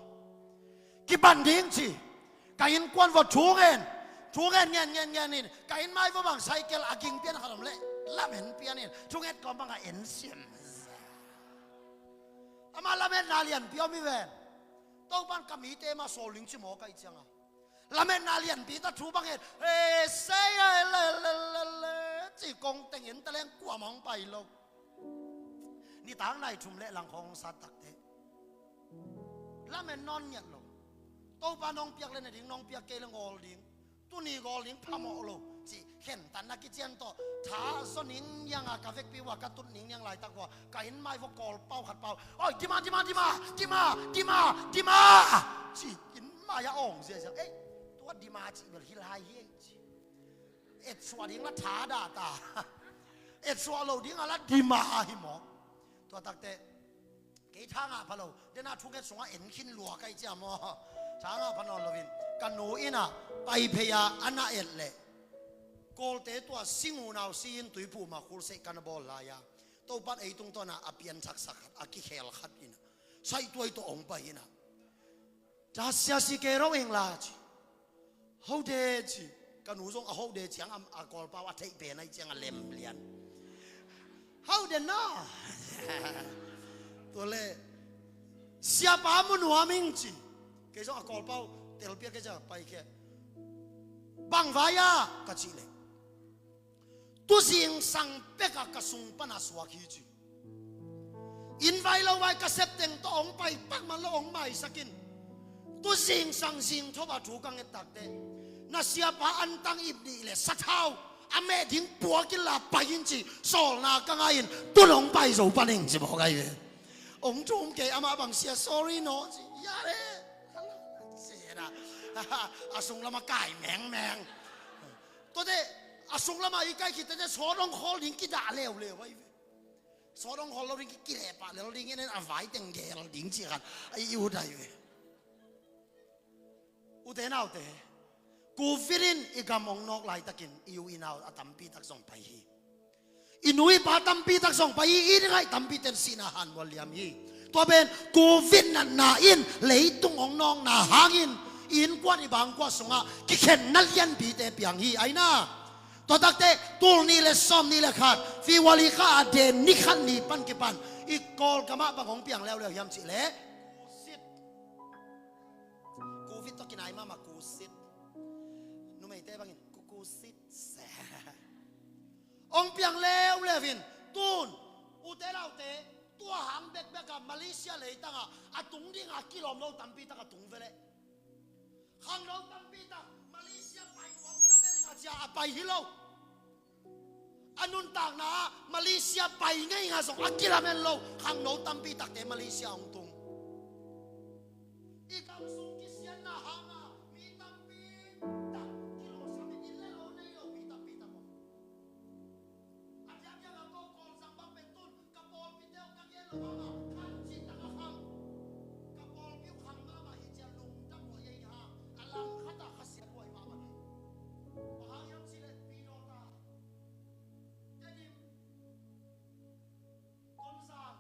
kipan ding ci. Ka innkuan vua thu ngen thu ngen ngen ngen ngen in ka inn mai vua bang cycle a ging pian khat om le lamen pian in thu nget kawm bang a en siam. Ama lametna lianpi om hi ven. Topan ka mite mah sawl ning ci maw ka ih cianga lametna lianpi ta thu bang hen. E sei a le le le le ci kong tengin taleng kuamah hong pai lo. Nitak nai thum le lang khawng hong sat takte lamen nawn ngiat lo. Topa nong piak le na ding nong piak kei le ngawl ding. Tuni gawl ning phamawh lo ci khentatna kician tawh tha zaw ning nianga ka vekpi ua ka tut ning niang laitak ua ka inn mai vua kawlpau khatpau oi dima dima dima dima dima dima ci inn mai a awng ziahziah ei tua dima ci bel hi lai hi ei ci. Etsuah ding la tha dah ta etsuah lo ding a la dima hi maw? Tua takte kei tha ngah pha lo dena thunget sungah en khin lua ka ih cia maw? Tha ngah pha nawn loin ka nu innah pai phei-a a na et leh kawlte tua sing unau si-in tuipuh mah khulseih ka na bawl lai-a Topan ei tungtawna a pianthaksak khat a kikhel khat innah saihtuai tawh hong pai innah. Dah sia si kei ro ing la ci. Hode ci. Ka nu zong a hode ciang a kawlpau a theih pen ahi ciang a lem lian. Hode na. Tua le siapa mu nuam ing ci. Kei zong a kawlpau telpiak kei ciang a paikhia. Bang vai-a ka cih le. Tuzingsang pekah ka sung pana suak hi ci. Inn vai lo vai ka septeng tawh hong pai pak man lo hong maisak in. Tuzingsang zingtho ah thu ka nget takte na siapa antang ip nih le sathau a meh ding puak in la pai in ci sawlna ka ngai in tun hong pai zo pan ing ci mawk ahi ve. Hong thum kei amah bang sia sorry no ci. Ya le. A sunglam a kai mengmeng. Tuate a sunglamah i kai khit tete sawt hong khawl ding kidah leuleu ahi ve. Sawt hong khawl lo ding ki kilehpah lel ding in a vai teng gel ding cih khat a i ut ahi ve. Ute naute Covid in i gam hong nawk laitakin i u i nau a tampitak zong pai hi. I nu i pa tampitak zong pai hi. I dingaih tampite sihna hanmual liam hi. Tua pen Covid natna in leitung hong nawkna hangin i innkuan i bangkua sungah kikhenna lianpite piang hi aina. Tua takte tul nih le sawm nih le khat February kha a den ni khat ni pan kipan i Kawlgamah bang hong piang leuleu hiam cihleh kusit. Covid tawh kinai mahmah kusit. Numeite bangin kukusit. Hong piang leuleu in Tun, ute naute, tua hang bekbek a Malaysia leitang ah a tung ding a kilawm lo tampi tak a tung ve leh. Khangno tampi tak Malaysia pai nuam ta ve ding a ci a a pai hi lo. A nuntakna ah Malaysia pai ngei nga zong a kilamen lo khangno tampi takte Malaysia hong tung. I gam sung kisiatna hang a mi tampi tak kilawhsam in, inn le lo nei lo mi tampi tak om. A diakdiak a ko Kawlzang bang pen tun ka pawlpite uh ka gen lo hang a khan cih tak a khang. Ka pawlpi uh khang mahmah hi ci a lungdam uh a, ei hang a langkhat ah khasiat huai mahmah hi. Bang hang hiam cih leh Pi Dawta, Tedim, Tonzang,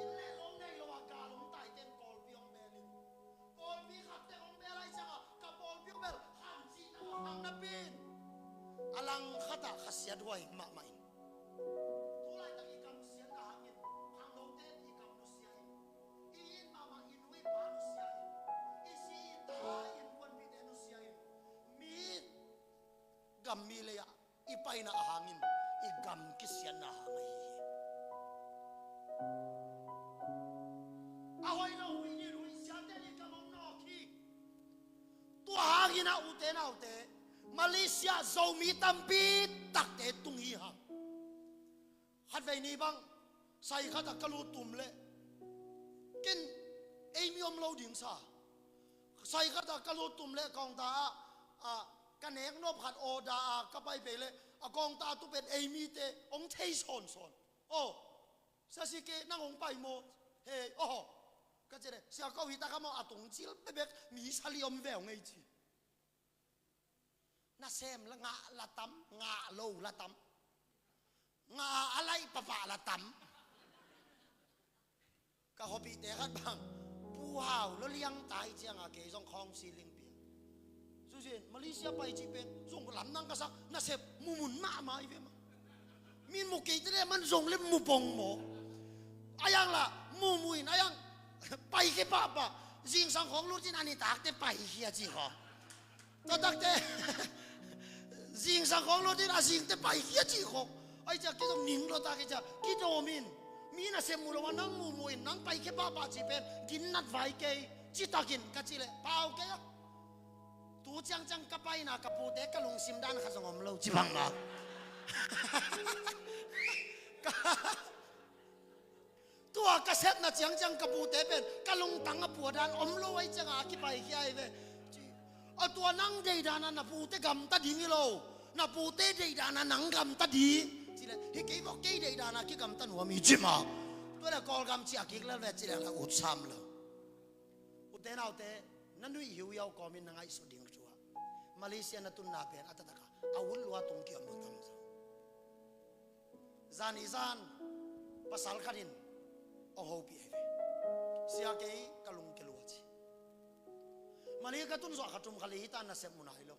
inn le lo nei lo a gal om taite'n pawlpi hong beel in. Pawlpi khat teng hong beel lai ciang a ka pawlpi hong beel khan cih tak a khang napi in, a langkhat ah khasiat huai mahmah in. Tu laitak i gam siatna hangin khangnote i gam nusia in, i it mahmah i nu i pa nusia in, i zi i ta i innkuanpihte nusia in, mi gam mi lei ah i paina a hangin i gam kisiatna hang ahi hi. A hoih lo huih nin huih siate i gam hong nawk hi. Tua hangin a ute naute, Malaysia Zomi tampi takte tung hi hang. Khatvei ni bang sai khat ah ka lut tum leh ken ei mi om lo ding sa. Sai khat ah ka lut tum leh kawngta ah, ah, ka nek nop khat order a ka pai pei leh a kawngta tu pen ei mite hong thei sawnsawn. Aw, Sia Si Ke, nang hong pai maw? Hei, aw, ka ci leh, Sia, ko hi ta ka maw, a tung cil bekbek mi sali om ve ung ei ci. Nasem la ngah la tam, ngah lo la tam. Ngah a laih papah la tam. Ka khuapihte khat bang, Pu Hau lo liang tai ciang a kei zong khawng siling pia. Susin, Malaysia pai cih pen zong lamdang ka sak, nasep mumun mahmah i ve mah. Min mu kei te le man zong le mu pong maw. A yang la, mumu in a yang pai khia pahpah, zingsang khawng lut in a nitakte pai khia ci khawng. Taktakte zingsang khawng lut in a zingte pai khia ci khawng. Ai ciah kei zong ning lo ta kei ciah kidawm in. Mi nasem mu lo a nang mumu in nang pai khia pahpah cih pen ginnat vai kei. Citakin ka cih leh pau kei a. Tu ciangciang ka paina ka pute ka lungsim dan khat zong om lo ci bang mah. Ka, tua ka sepna ciangciang ka pute pen ka lungtang a pua dan om lo ai ciang a kipai khia ai ve. Ci, a tua nang deih dan a na pute gamta ding hi lo. Na pute deih dan a nang gamta ding. Ci leh, hi kei vok kei deih dan a kigamta nuam hi ci mah. Tua leh Kawlgam ci a kik lel ve ci leh la ut sam lo. Ute naute, na nuih hiuhiau kawmin na ngaihsut ding thu ah, Malaysia na tunna pen a taktak a a ut lua tung kiom lo tam zong. Zan i zan pasal khat in hong hopih ahi ve. Sia, kei ka lung kia lua ci. Mali ka tun zawh kha tum kha li hi ta, nasep mu nai lo.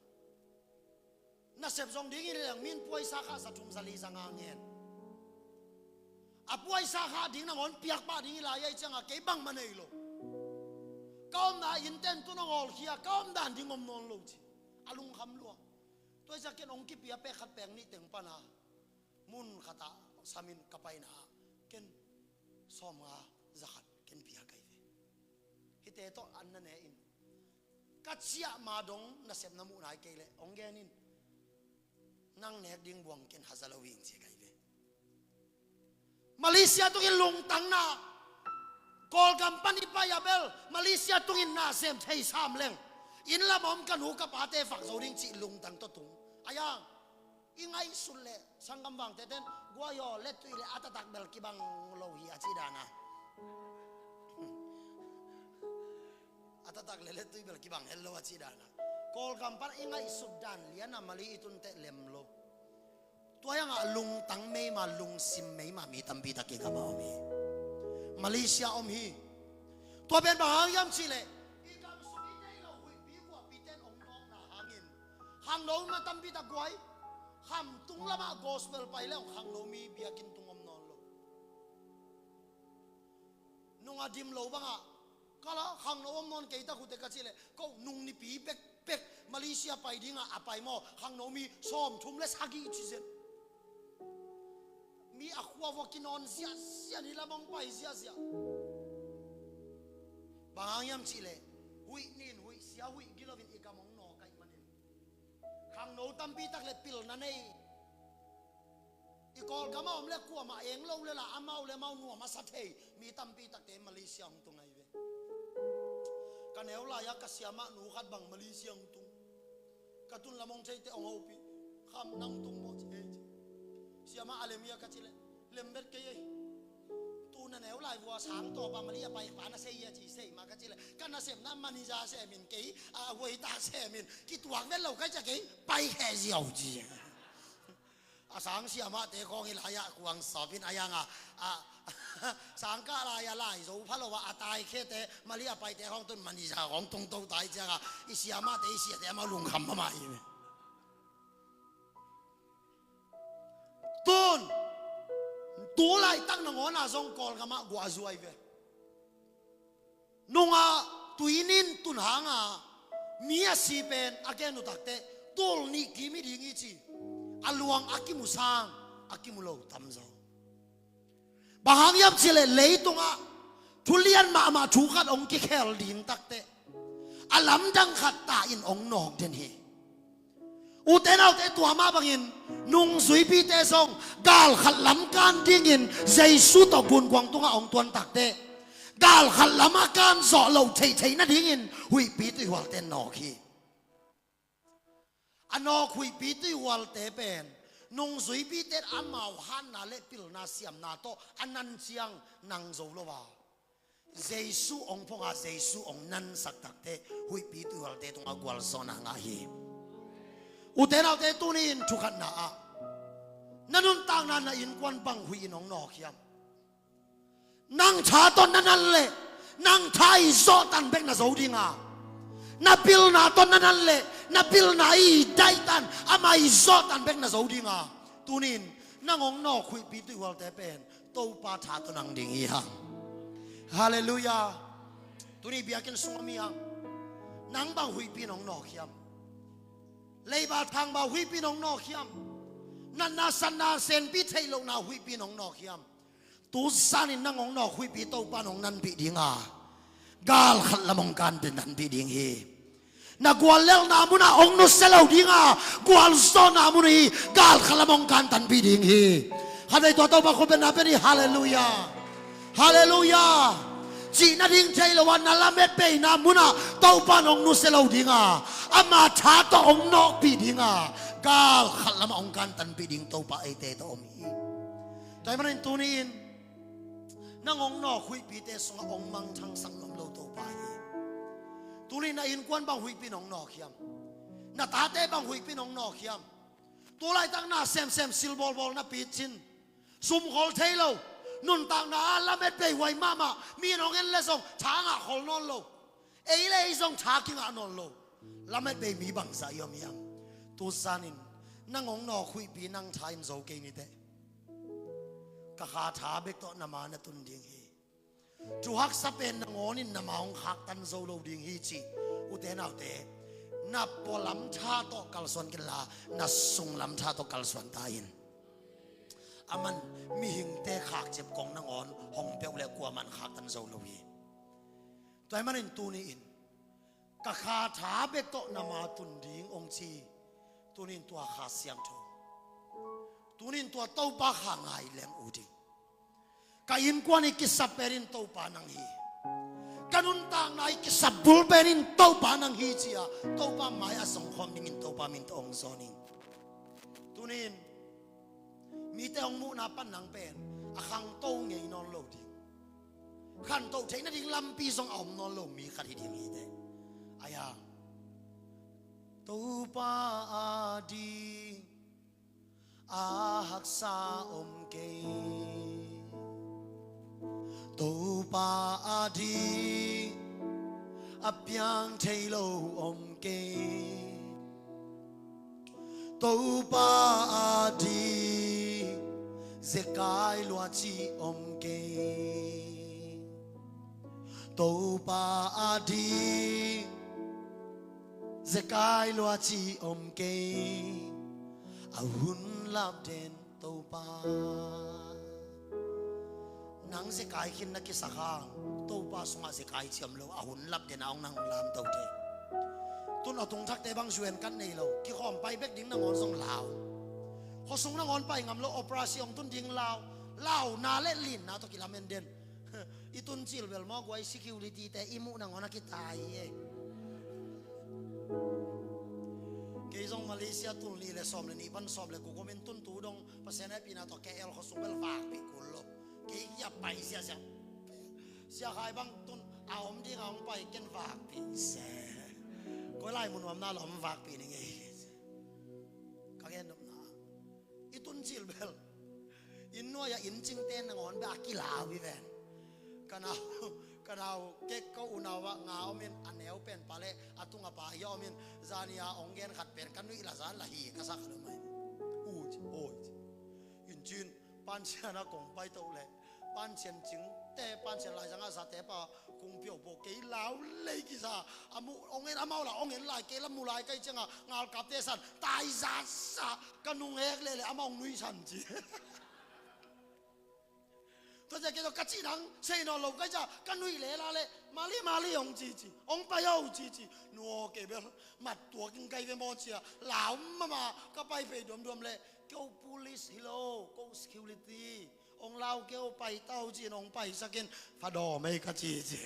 Nasep zong ding hi leng min puaisa kha za thum za li za nga ngen. A puaisa kha ding nangawn piak pah ding hi lai ai ciang a kei bangmah nei lo. Ka omna inn ten tun hong hawlkhia, ka omdan ding om nawn lo ci. A lungkham lua. Tua hi ciang ken hong kipia pek khat pek nih teng pan a mun khat ah samin ka paina ah ken sawmnga za khat ken pia kai ve. Hihte tawh an na ne in ka ciah ma dong nasep na muh nai kei leh hong gen in. Nang nek ding buang ken haza lo hing ci kai ve. Malaysia tungin lungtang na, Kawlgam pan i pai a bel Malaysia tungin na sem thei sam leng, inn lam a om ka nu ka pate vak zo ding cih lungtang tawh tung. A yang i ngaihsut leh sanggam vangte ten guai aw, letui le a taktak bel kibang lo hi a ci dan a. A taktak le letui bel kibang het lo a ci dan a. Kawlgam pan i ngaihsut dan lian a Mali i tun teh lem lo. Tua hi hang a lungtang meima, lungsim meima mi tampi tak i gam ah om hi. Malaysia om hi. Tua pen bang hang hiam cih leh i gam sung i deih lo huihpi guahpi ten hong nawkna hangin khangno ma tampi tak guai. Khamtung lamah gospel pai le hong khangno mi biakinn tung om nawn lo. Nung a dim lo bangah ka la khangno om nawn kei tak uh teh ka cih leh, ko nung nipi pekpek Malaysia pai dingah a pai maw, khangno mi sawmthum le sagih ci zen. Hi a khua vua kinawn ziahziah, ni lam hong pai ziahziah. Bang hang hiam cihleh, huih nin, huih sia, huih gilo in i gam hong nawk ahih manin, khangno tampi tak le pilna nei, i Kawlgam a om le kuamah eng lo le la, amau le amau nuam a sa thei mi tampi takte Malaysia hong tung ahi ve. Ka neu lai-a ka siamah nu khat bang Malaysia hong tung. Ka tun lam hong theite hong hopih. Kham nang tung maw ci ei ci. Siamah a lem hia ka cih leh, lem vet kei ei. Tu na neu lai vua sang tawpa Malaysia a pai pa na sei hia ci, sei mah ka cih leh, ka nasepna manager sem in kei, a, waiter sem in, kituak vet lo ka hih ciang kei pai khe ziau ci. A sang siamahte khawng hi lai-ah kuang sawp in a yang a, a, sang kah lai-ah lai zo pha lo a, a taikhete Malaysia a paite khawng tun manager khawng tungto tai ciang a, i siamahte i siate amau lungkham mahmah hi. Tun tu laitak nangawn a zong Kawlgam ah guah zuai ve. Nungah tui nin tun hanga mi a si pen a gen uh takteh tul nih kim hi ding hi ci. A luang a kimu sang a kimu lo tamzaw. Bang hang hiam cihleh leitungah thu lian mahmah thu khat hong kikhel ding takteh a lamdang khat ta in hong nawk den hi. Ute naute, tua mah bangin nungzuipite zong galkhat lam kan dingin Jesu tawh gunkuang tungah hong tuan takteh, galkhat lamah kan zawh loh theihtheih nadingin huihpi tuihualte nawk hi. A nawk huihpi tuihualte pen nungzuipite amau hatna le pilna siamna tawh a nan ciang nang zo lo a, Jesu hong phong a, Jesu hong nansak takteh huihpi tuihualte tungah gualzawhna ngah hi. Ute naute, tuni in thukhatna ah na nuntakna, na innkuan bang huih in hong nawk hiam? Nang tha tawh na nan leh nang tha i zawhtan bek na zo ding a, na pilna tawh na nan leh na pilna i daihtan, amah i zawhtan bek na zo ding a. Tuni in nang hong nawk huihpi tuihualte pen Topa tha tawh nang ding hi hang. Halleluiah. Tuni biakinn sung a mi hang, nang bang huihpi in hong nawk hiam? Leiba thangba huihpi in hong nawk hiam? Natna satna senpi theih lohna huihpi in hong nawk hiam? Tu zanin nang hong nawk huihpi Topa in hong nanpih ding a, galkhat lam hong kanpih, nanpih ding hi. Na guallelhna munah hong nusia lo ding a, gualzawhna mun hi, galkhat lam hong kantanpih ding hi. Khatvei tua Topa khut beng na beng hi. Halleluiah. Halleluiah. Cih nading thei lo a, na lametbeina munah Topa in hong nusia lo ding a, ama tha tawh hong nawkpih ding a, galkhat lamah hong kantanpih ding Topa eite tawh om hi. Tua ahih manin tuni in nang hong nawk huihpite sungah hong mangthangsak nuam lo Topa hi. Tuni na innkuan bang huihpi in hong nawk hiam? Na tate bang huihpi in hong nawk hiam? Tu laitak na semsem, silbawlbawl na picin, sumkhol thei lo, nuntakna ah lametbei huai mahmah, mi in hong en leh zong tha ngah khol nawn lo, ei le ei zong tha kingah nawn lo, lametbei mi bangzah i om hiam? Tu zanin nang hong nawk huihpi nang tha in zo kei ni teh. Ka kha tha bek tawh na ma na tun ding hi. Thu haksa pen nangawn in na ma hong khaktan zo lo ding hi ci. Ute naute, na pualam tha tawh kalsuan kei inla, na sunglam tha tawh kalsuan ta in. Aman mihingte khakcip kong nangawn hong peuh leh kuaman khaktan zo lo hi. Tua ahih manin tuni in ka kha tha bek tawh na ma tun ding hong ci. Tuni in tua Kha Siangtho, tuni in tua Topa Kha ngai leng uh ding. Ka innkuan i kisap pen in Topa nang hi. Ka nuntakna i kisap bul pen in Topa nang hi ci-a Topa mai-ah zongkhawm dingin Topa min tawh hong zawn ing. Tuni in mite hong muhna pan nang pen a khangto ngei nawn lo ding, khantoh theih nading lampi zong a om nawn lo mi khat hi ding hi teh. Ahi hang Topa ading a haksa om kei. Topa ading a piang thei lo om kei. Topa ading zekai lua ci om kei. Topa ading zekai lua ci om kei. A hun lap den Topa. nang zekai khin na kisak hang, Topa sungah zekai ciam lo, a hun lap den a hong nang lamto te. Tun a tung thakte bang zuan kan nei lo, kikhawm pai bek ding nangawn zong lau. Khuasung nangawn pai ngam lo, operasi hong tun ding lau. Launa le linna tawh kilamen den. I tun cil bel maw guai, security te i muh nangawn a kitai e. Kei zong Malaysia tul nih le sawm le nih pan sawm le kua kum in tun tu dong Pasian hehpihna tawh K L khuasung bel vakpih kul lo. Kei kia pai siasia. Sia Khai bang tun a om ding a hong pai ken vakpih se. Koi lai mun nuamna lo om vakpih ning ei. Ka gen nopna. I tun cil bel inn nuai-ah inn cingte nangawn bel a kilau hi ven. Ka nau, ka nau kek ko unau ah nga om in a neu pen pa le a tung a pa hi a om in zani a hong gen khat pen ka nuih la zan la hi ka sa khat om ahi. Ui, ui. Inn cin pancian a kong pai to le pancian cingte pancian laizang a zate pa kung piau po kei lau lei kisa. A mu hong en amau la hong en lai kei la mu lai kai cianga ngalkapte san tai zasa ka nung hek lele amau hong nuih san ci. Tua zia kei tua ka cih nang sei nawn lo kai cia ka nuih le la le mali mali hong ci ci hong pai au ci ci. Nuo kei bel mat tuak in kai ve maw cia lau mama ka pai pei duamduam le keu police hi lo ko security. Hong lau keu pai tau ci-in hong paisak in fa dawm ei ka ci ci.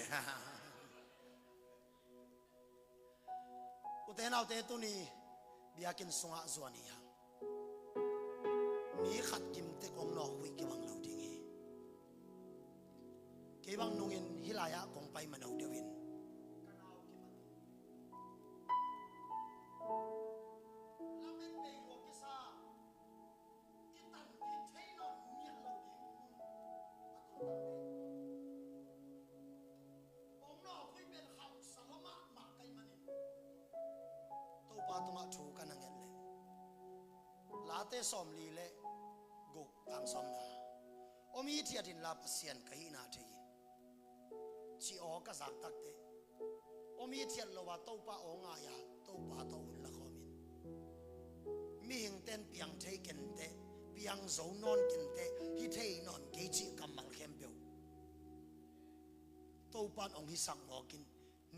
Ute naute tuni biakinn sungah zuan hi hang. Mi khat kimtek hong nawk huih kibang lo ding hi. Kei bang nungin hih lai-ah kong pai mano deuhin ka nau kimat hi. Lamet bei lua kisa. I tan ding thei nawn miah lo ding mun a tun takte. Hong nawk huih pen khauhsa lua mahmah ka hih manin Topa tungah thu ka na nget leh Late sawmli le guk tang sawmna. Om hithiat inla Pasian ka hihna thei in. Ci aw ka zak takteh om hithiat lo a Topa aw ngai-a Topa tawh hun la khawm in. Mihingte in piang thei kenteh piang zo nawn kenteh hi thei nawn kei cih kammal khempeuh Topa in hong hisak mawk in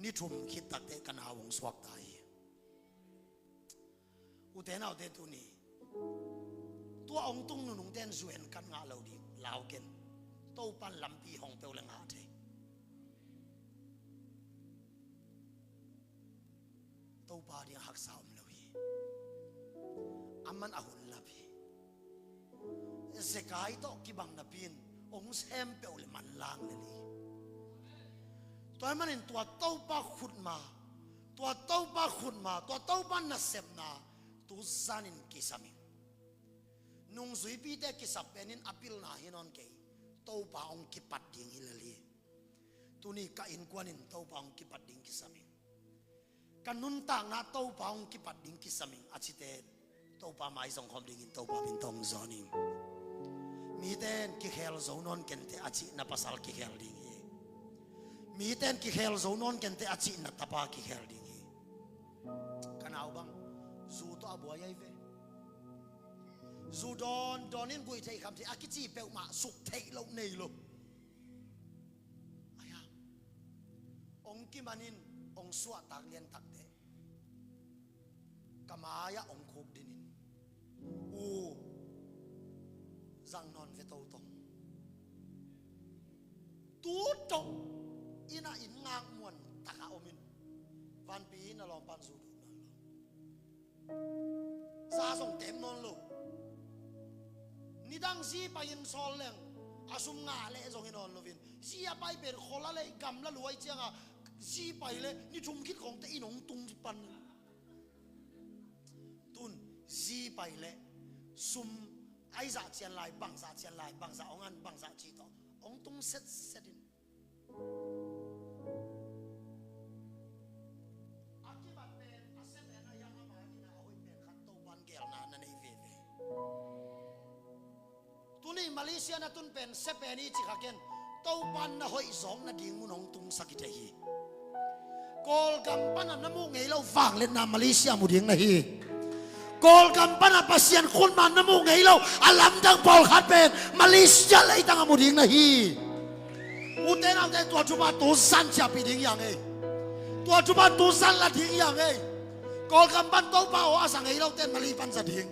ni thum khit takteh ka nau hong suakta hi. Ute naute tuni tua hong tung nunungte in zuan kan ngah lo ding lau ken. Topa in lampi hong peuh le ngah thei. Topa ding haksa om lo hi. Aman a hun lap hi. Zekai tawh kibang napi in hong sem peuh le manlang lel hi. Tua ahih manin tua Topa khutma, tua Topa khutma, tua Topa nasepna tu zanin kisam in. Nungzuipite kisap penin a pilna hi nawn kei. Topa hong kipat ding hi lel hi. Tuni ka innkuan in Topa hong kipat ding kisam in. Ka nuntakna Topa hong kipat ding kisam in a cite Topa mai zong khawm dingin Topa min tawh hong zawn in. Mite in kikhel zo nawn kenteh a cih na pasal kikhel ding hi. Mite in kikhel zo nawn kenteh a cih na tapa kikhel ding hi. Ka nau bang zu tawh a buai ahi ve. Zu dawn dawn in guih theih kham theih a kici peuhmah suk theih loh nei lo. Ahi hang hong kiman in hong suahtak lian takteh ka mai-ah hong khuk dinin u zang nawn ve totong. Tu tawh inn ah inn ngak muan takah om in vanpi inn a lawmpan zu dut nawn lo. Za zong tem nawn lo. Nidang zi pai in sawl leng a sum ngah leh zong hi nawn loin zi a pai pen khol a lei gamla luai cianga zi pai le ni thum khit khawngte in hong tung pan. Tun zi pai le sum ai zah cian lai bangzah cian lai bangzah hong an bangzah ci tawh hong tung setset in. A kibat pen a sia pen a hiang ama ina a hoih pen khat Topan geelna na nei veve. Tuni Malaysia na tun pen sia pen i ci kha ken Topan na hoih zawk nading mun hong tungsak i thei hi. Kawlgam pana na muh ngei lo vangliatna Malaysia mu ding na hi. Kawlgam pana Pasian khutma na muh ngei lo a lamdang pawlkhat pen Malaysia leitang a mu ding na hi. Ute naute, tua thupha tu zan ciahpih ding hi hang ei. Tua thupha tu zan la ding hi hang ei. Kawlgam pan Topa aw a za ngei lote in Mali pan za ding.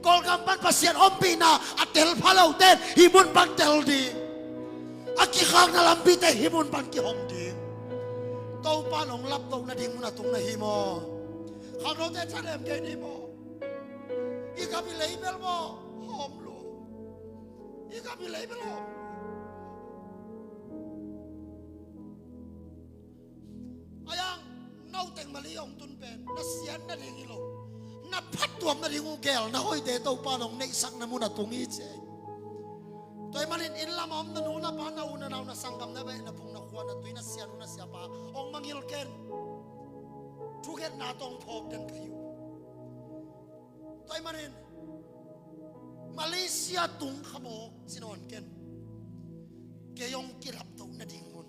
Kawlgam pan Pasian ompihna a tel pha lote in hih mun pan tel ding. A kikhakna lampite hih mun pan kihong ding. Topa in hong laptoh nading mun a tung na hi maw? Khangnote, thalem kei ni maw? I gam i lei bel maw? Hawm lo. I gam i lei bel hawm lo. A yang, no teng Mali hong tun pen na sian nading hi lo, na phattuam nading uh gel na hoihte Topa in hong neihsakna mun a tung hi ci ei. Tua ahih manin inn lam a om na nu na pa, na u na nau, na sanggam, na beh na phung, na khua na tui, na sianu na siapa hong mangngilh ken. Thungetna tawh hong phawk den ka hi uh. Tua ahih manin Malaysia tung kha mawk ci nawn ken. Kei hong kilaptoh nading mun,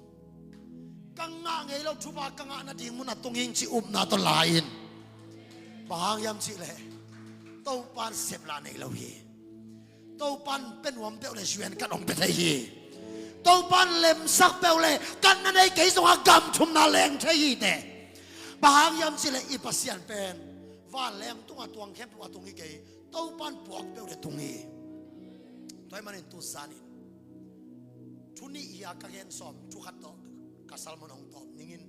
ka ngah ngei lo thupha ka ngah nading mun a tung ing ci upna tawh la in. Bang hang hiam cih leh Topa in seplah nei lo hi. Topa in pia nuam peuh leh zuan kat hong pia thei hi. Topa in lemsak peuh leh kat na nei kei zongah gam thumna leng thei hi teh. Bang hang hiam cih leh i Pasian pen vanleng tungah tuang khempeuh a tung hi kei, Topa in puak peuh leh tung hi. Tua ahih manin tu zanin thu nih hi a, ka gen sawm thu khat tawh ka sermon hong tawp ning in.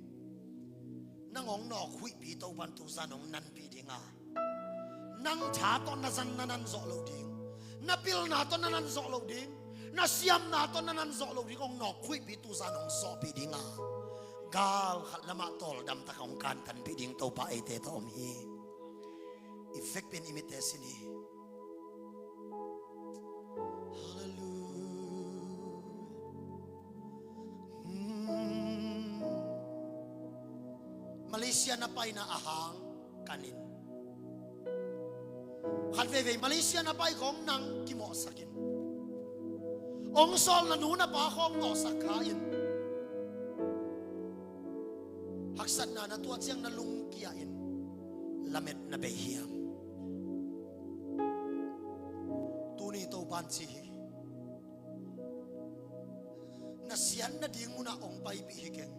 Nang hong nawk huihpi Topa in tu zan hong nanpih ding a, nang tha tawh na zan na nan zawh loh ding, na pilna tawh na nan zawh loh ding, na siamna tawh na nan zawh loh ding, hong nawk huihpi tu zan hong zawhpih ding a, gal khat lamah tawldam tak hong kantanpih ding Topa eite tawh om hi. I vekpi in i mitte sin hi. Halleluia. Hmm. Malaysia na paina a hang kan in, khat veivei Malaysia na pai khawng nang kimawhsak in, hong sawlna nu na pa khawng nawhsak kha in, haksatna na tuah ciang na lungkia in lamet na bei hiam? Tuni Topa in ci hi. Na sian nading munah hong paipih hi keng.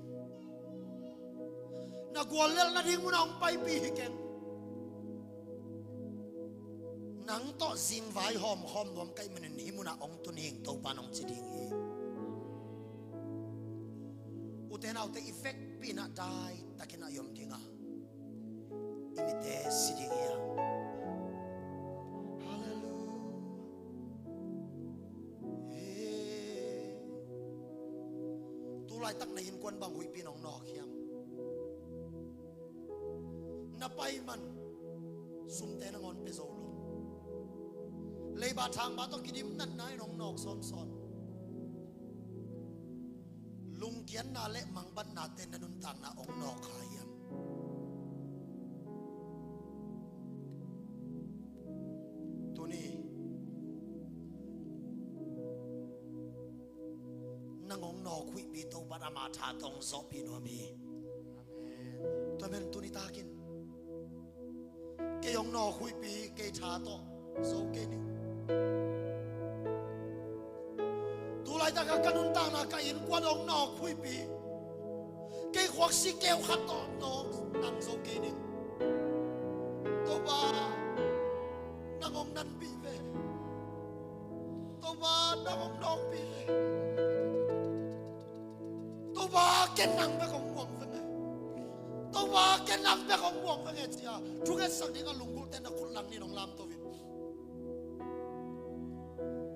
Na guallelh nading munah hong paipih hi keng. Nang tawh zingvai hawmkhawm nuam ka hih manin hih munah hong tun ing, Topa in hong ci ding hi. Ute naute, i vekpi in ah daitakin ah i om ding a, i mitte si ding hi a. Halleluia. Tu laitak na innkuan bang huihpi in hong nawk hiam? Na pai man sumte nangawn pia zo lo. Leiba thangba tawh kidim natna in hong nawk sawnsawn. Lungkiatna le mangbatnate na nuntakna hong nawk kha hiam? Tuni nang hong nawk huihpi Topa in ama tha tawh hong zawhpih nuam hi. Tua men tuni takin kei hong nawk huihpi kei tha tawh zo kei ning. Tu laitak a ka nuntakna ka innkuan hong nawk huihpi kei khuaksi keu khat tawh nawk nang zo kei ning. Topa, nang hong nanpih ve. Topa, nang hong nawkpih ve. Topa, ken nang bek hong muang veng e. Topa, ken nang bek hong muang veng e, ci-a thungetsak dingah lunggulhte na khut lang nin hong lamto in.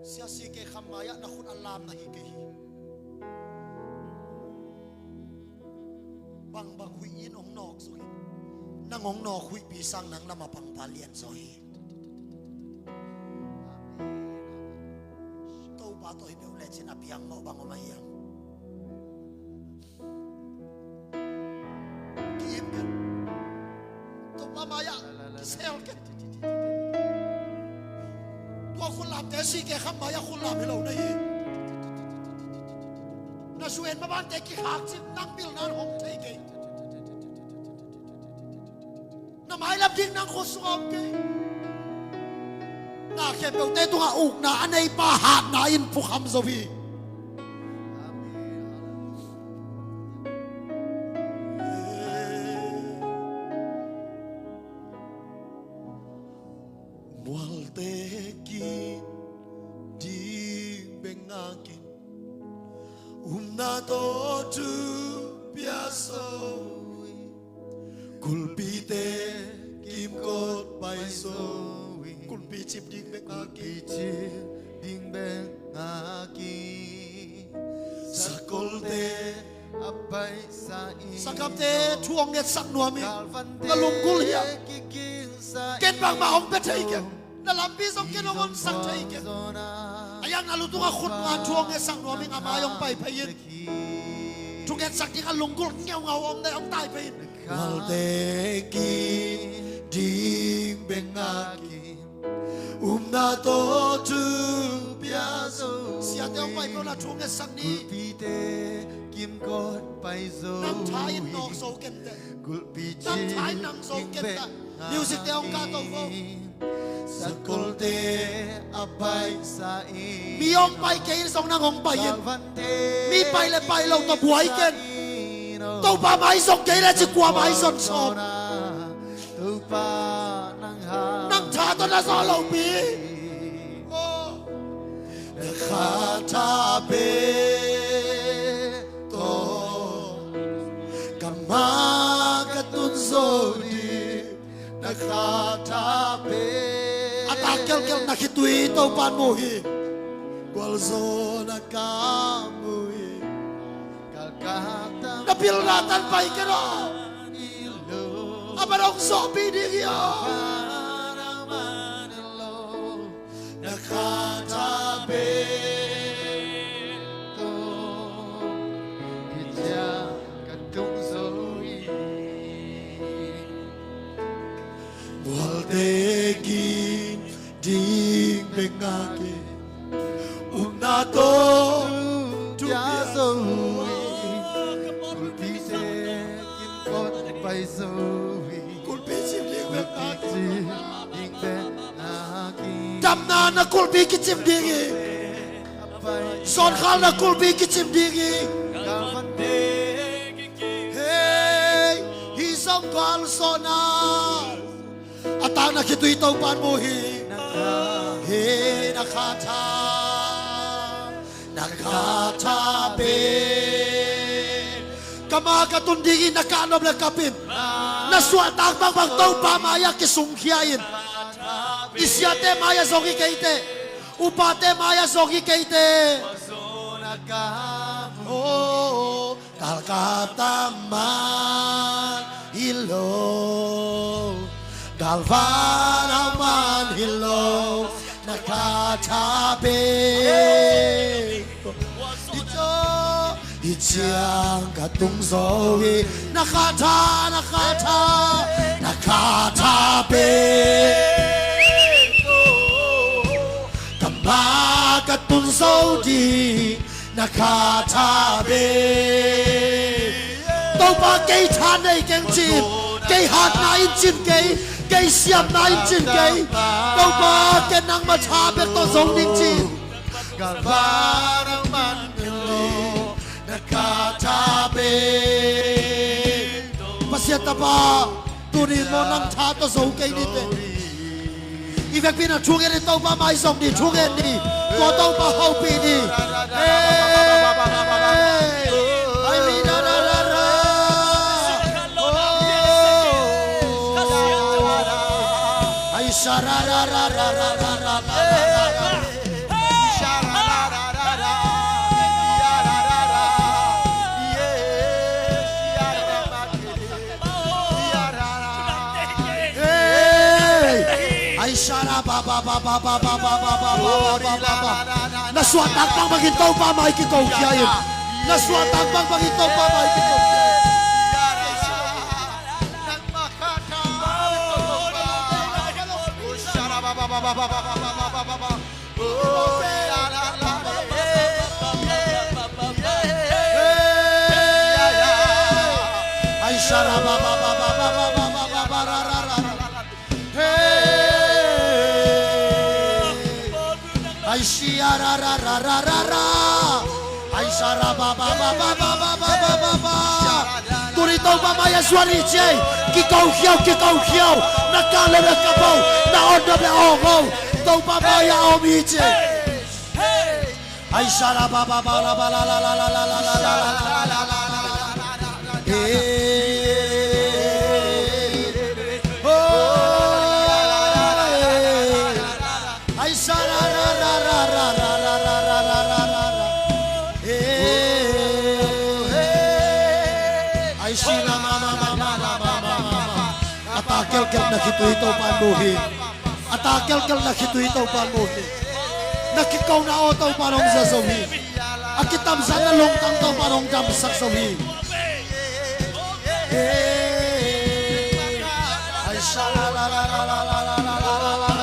Sia C K Kham mai-ah na khut a lam na hi kei hi. Bangbang huih in hong nawk zongin nang hong nawk huihpi sang nang lamah pangpa lian zaw hi. Topa tawh hi peuh lecin a piang mawh bang om a hiam? Ki-im ken. Topa mai-ah kisel ken. Tua khutlamte C K Kham mai-ah khutlam hi lo na hi. Na zu en mabante kikhak cin nang pilna in hong thei kei. Na mailam ding nang khut sungah om kei. Na khempeuhte tungah ukna a neipa hatna in phukham zo hi. Gualte kin ding bek ngak in, upna tawh thu pia zo hi. Kulpite kimkot pai zo hi. Kulpi cip ding bek ngak in. Kulpi cip ding bek ngak in. Sakolte a paisa in. Sanggamte, thu hong ngetsak nuam ing. Na lunggulh hiam? Ken bangmah hong pia thei keng. Na lampi zong ken hong honsak thei keng. A yang na lutungah khut nuam, thu hong ngetsak nuam ing, a mai hong pai phei in. Thu ngetsak dingah lunggulh ngeungau om na hong tai phei in. Gualte kin ding bek ngak in, upna tawh thu pia zo hi. Siate hong pai peuh na thu ngetsak ni. Kulpite kimkot pai zo hi. Nang tha in nawk zo kenteh. Kulpi cip ding bek ngak in. Nang tha in nang zo kenteh. Music te hong kahto vo. Sakolte a paisa in. Mi hong pai kei in zong nang hong pai in. Mi pai le pai lo tawh buai ken. Topa mai zong kei le ci kua mai zon sawm. Nang tha tawh na zaw lopi. Na kha tha pen tawh ka ma ka tun zo ding. Na kha tha pen. A tak kelkel na khitui Topa'n mu hi. Gualzawhna ka mu hi. Na pilna tan pai ken aw. A man hong zawhpih ding hi aw. Na kha tha pen tawh hih ciang ka tung zo hi. Gualte kin ding bek ngak in, upna tawh thu pia zo hi. Kulpite kimkot pai zo hi. Kulpi cip ding bek ngak in. Damna na kulpi kicip ding hi. Zawnkhalna kulpi kicip ding hi. Hei, hih zong gualzawhna. A tak na khitui Topa'n mu hi. Hei, na kha tha. Na kha tha pen. Ka ma ka tun ding hi, na kah nop le kap in. Na suahtak bangbang Topa mai-ah kisungkhia in. I siate mai-ah zong hi kei teh. Upate mai-ah zong hi kei teh. Oh, galkap a man hi lo, galvan a man hi lo, na kha tha pen. Hih ciang ka tung zo hi. Na kha tha, na kha tha, na kha tha pen. Ka ma ka tun zo ding. Na kha tha pen. Topa kei tha nei keng ci-in, kei hatna in cin kei, kei siamna in cin kei. Topa ken nangmah tha bek tawh zong ning ci-in. Galvan a man hi lo, na kha tha pen. Pasian tapa, tuni maw nang tha tawh zo kei ni teh. I vekpi-in a thu ngen ni, Topa mai zong ni, thu ngen ni. Tua Topa hopih ni. Hey. Ai mi da da da da. Oh. Ai sha ra ra ra ra. Hey! Ai sha ra ba ba ba. Na suahtak bangbangin Topa mai kikokhia in. Na suahtak bangbangin Topa mai kikokhia in. Ai sha ra ba ba ba. Hey. Ai sha ra ra ra. Ai sha ra ba ba. Tuni Topa mai-ah zuan hi ci ei. Kiko khia o, kiko khia o. Na kah le na kap o. Na on na le awng ho, Topa mai-ah a om hi ci. Ai sha la ba ba ba la ba la la la la la la la la la la la. Ai sha la la la la la la la la la la. Ai sha la ma ma ma ma ma ma ma ma. A ta kelkel na khitui Topa in mu hi. A ta kelkel na khitui Topa in mu hi. Na kikona aw Topa in hong za zo hi. A kitamzan na lungtang Topa in hong damsak zo hi. Ai sha la la la la la la la la la la la.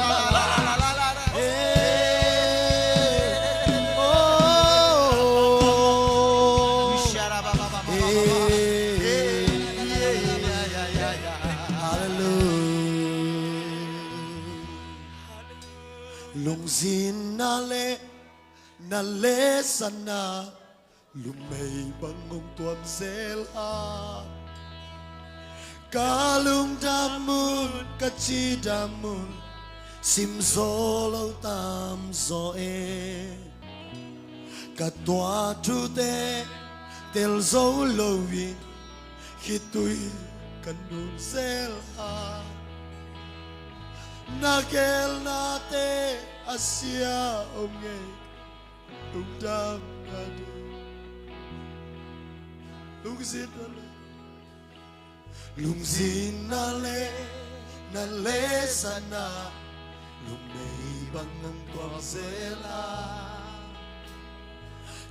Hallelujah. Lungzinna le na lehsatna, lumei bang hong tuam zel a, ka lungdam un, ka cidam un, simzaw lo tamzaw e. Ka tuah thute tel zo lo in, khitui ka nul zel a, na gelnate a sia om ngei, lungdam na ding. Lungzinna le, lungzinna le na lehsatna, lumei bang hong tuam zel a,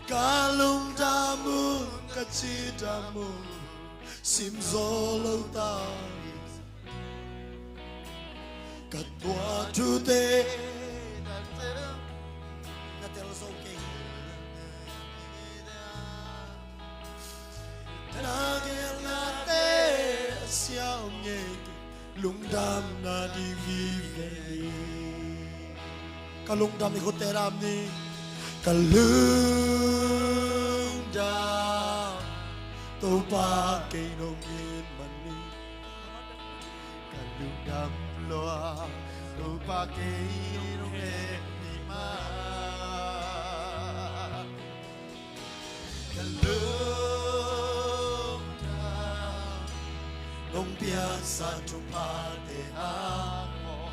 ka lungdam un, ka cidam un, simzaw lo tam. Ka tuah thute na tel zo kei, na gelnate a sia om ngei, lungdam na ding vive hi. Ka lungdam, i khutte dam ni. Ka lungdam, Topa kei nong it man ni. Ka lungdam lua, Topa kei nong hehpih man. Ka lungdam, nong piaksa thuphate hang aw,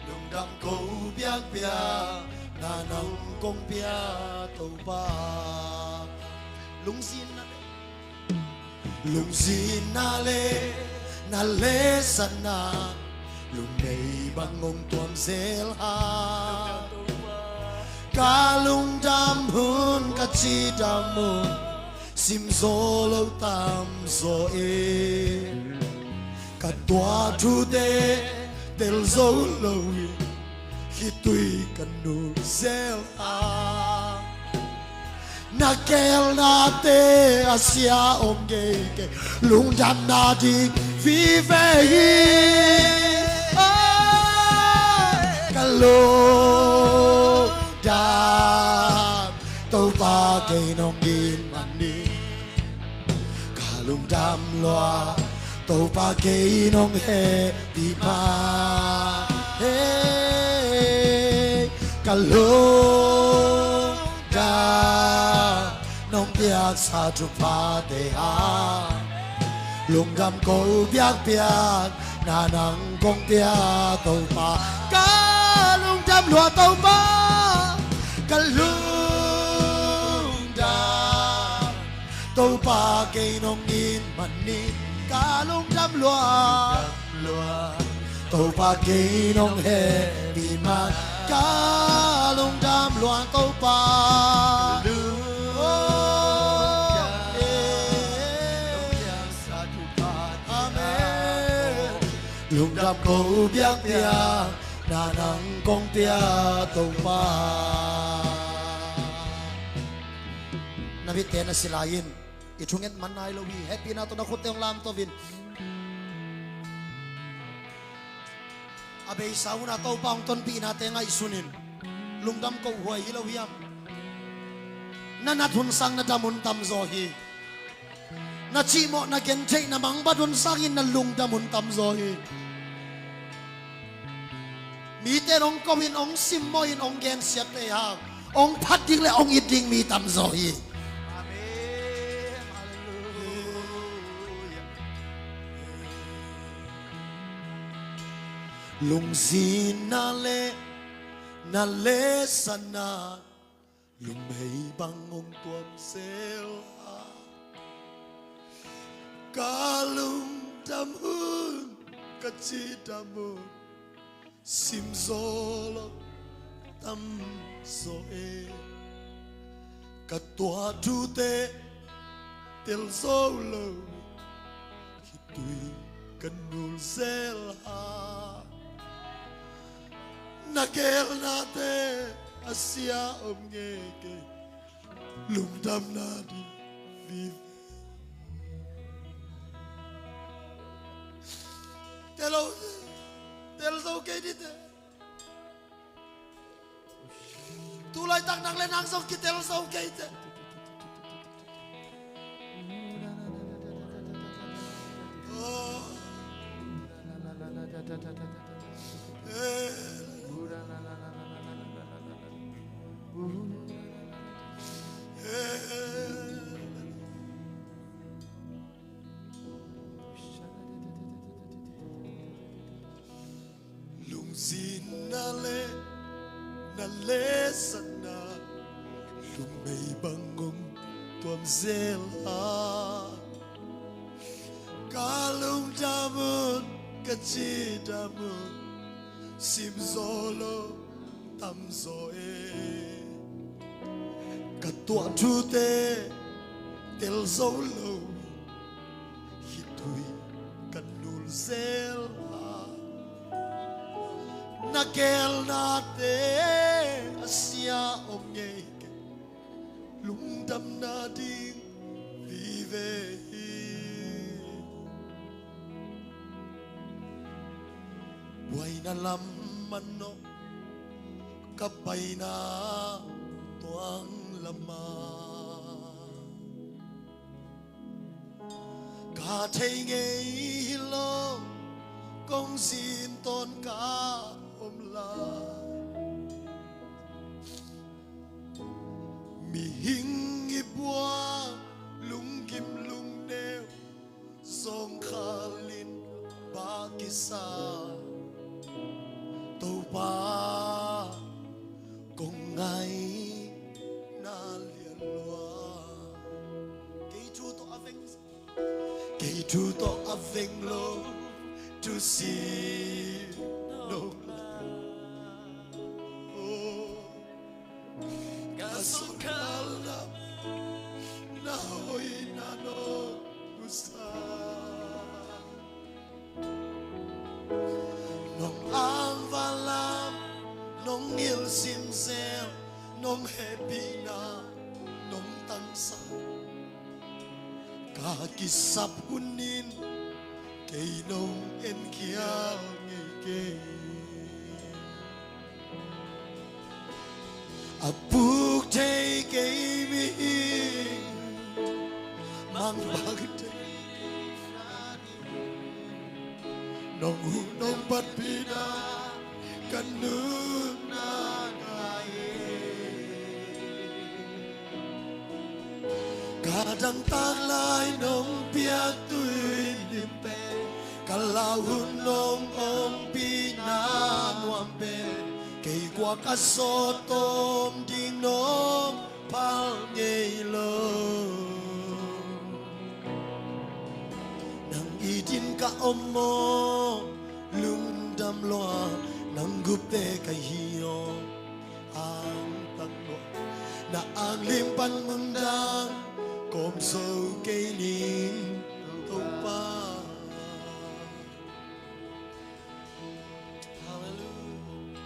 lungdam ko biakpiak, na nang kong pia Topa. Lungzinna le, lungzinna le na lehsatna, lumei bang hong tuam zel a, ka lungdam un, ka cidam un, simzaw lo tamzaw e. Ka tuah thute tel zo lo in, khitui ka nul zel a, na gelnate a sia om ngei kei, lungdam na ding vive hi. Ai, ka lungdam, Topa kei nong it man ni. Ka lungdam lua, Topa kei nong hehpih man. Hei, ka lungdam, nong piaksa thuphate hang, lungdam ko biakpiak, na nang kong pia Topa. Ka lungdam lua Topa, ka lungdam, Topa kei nong it man ni. Ka lungdam lua, Topa kei nong hehpih man. Ka lungdam lua Topa. Amen. Lungdam ko biakpiak, na nang kong pia Topa. Na mitte na si lai-in, i thunget man nai lo hi. Hehpihna tawh na khutte hong lamto in. A beisa hun a Topa hong tonpihnate ngaihsun in. Lungdam ko huai hi lo hiam? Na nat hun sang na dam hun tamzaw hi. Na cihmawh, na gentheih, na mangbat hun sangin na lungdam hun tamzaw hi. Mite in hong ko in, hong simmawh in, hong gensiat pei hang, hong phat ding le hong it ding mi tamzaw hi. Amen. Hallelujah. Lungzinna le na lesana, lumhei bang hong tuam zel a, ka lungdam hun, ka cidam hun, simzaw lo tamzaw e. Ka tuah thute telzaw lo, khitui ka nul zel a, na gelnate a sia om ngei kei, lungdamna ding vive. Telo, telzaw kei dite. Tulaitak nang le nang zong kitelzaw kei te. Oh. Eh. Eh. Lungzinna le na lesana, lumhei bang hong tuam zel a, ka lungdam hun, ka cidam hun, simzaw lo tamzaw e. Ka tuah thute telzaw lo, khitui ka nul zel a, na gelnate a sia om ngei kei, lungdamna ding vive hi. Buaina lam manawh ka paina tuang lama, ka thei ngei hi lo, kong zin tawn ka om lai. Mihing i buang lunggim lungneu, zawngkhal in ba kisa, Topa kong ngaihna lian lua. Kei thu tawh a veng, kei thu tawh a veng lo, thu si nong la. Oh. Ka sawnkhalna, na hoihna nong pusa. Nong angval lam, nong ngilsim zel, nong hehpihna nong tangsak. Ka kisap hun in kei nong enkhial ngei kei. A puk thei kei mihing, mangbang thei nong huh nong patpihna ka nunna ngai e. Ka dangtak lai nong piak tui lim pen, ka lau hun nong ompihna nuam pen, kei kua ka sawt tawm ding nong phal ngei lo. Nang it in ka om maw, lungdam lua, nang gupte ka hi aw, angtang lua. Na anglim pan mundang kawm zo kei ning, Topa. Hallelujah.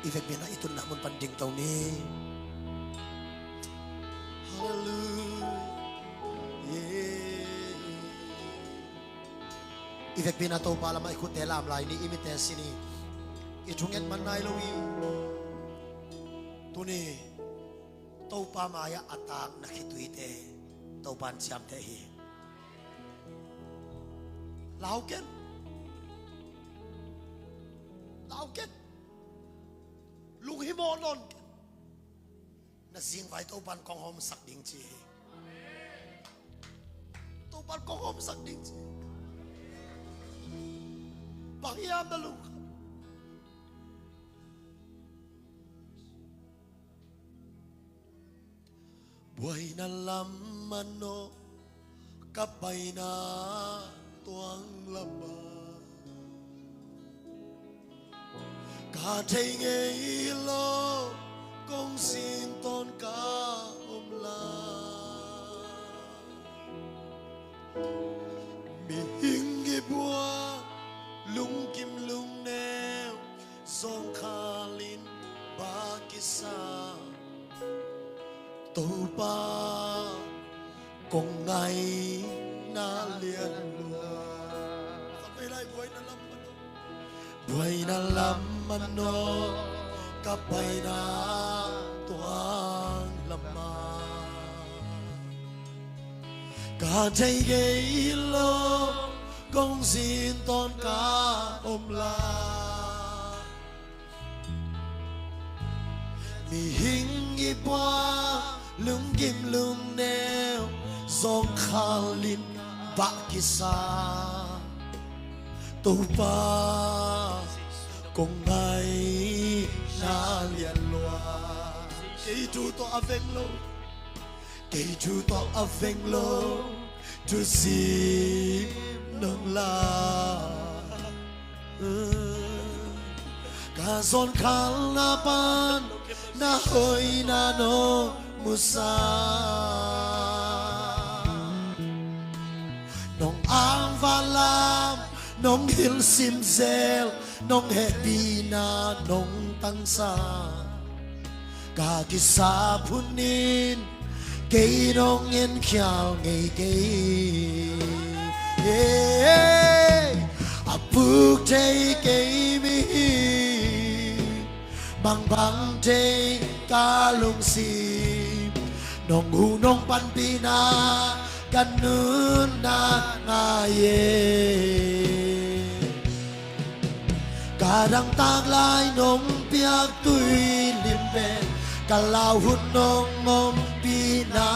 I vekpi-in ah i tunna mun pan ding to ni. Hallelujah. I vekpi-in ah Topa lamah i khutte lam lai ni, i mitte sin hi. I thunget man nai lo hi. Tuni Topa mai-ah a taak na khituite Topa in ciamteh hi. Lau ken. La Au ken. Lunghimawh nawn ken. Na zingvai Topan kong hawmsak ding ci hi. Topan kong hawmsak ding ci hi. Bang hiam na lungkham? Buaina lam manawh ka paina tuang lama ka thei ngei lo kong sin tawn ka om la. Mihing i bua lungkim lungneu zawngkhal in ba kisa Topa kong ngaina lianlua. Buaina lam manawh ka paina tuang lama ka thei ngei lo kong sin tawn ka om la. Mihing i bua lungkim lungneu zawngkhal in ba kisa Topa kong ngaina lianlua. Kei thu tawh a veng lo, kei thu tawh a veng lo thusim nong la. Ka zawnkhalna pan na hoihna nong musak. Nong angvalam nong hilh simzel, nong hehpihna nong tangsak. Ka kisap hun in kei nong enkhial ngei kei. A puk thei kei mihing, bangbang thei ka lungsim. Nong huh nong panpihna ka nunna ngai e. Ka dangtak lai nong piak tuilim pen, ka lau hun nong ompihna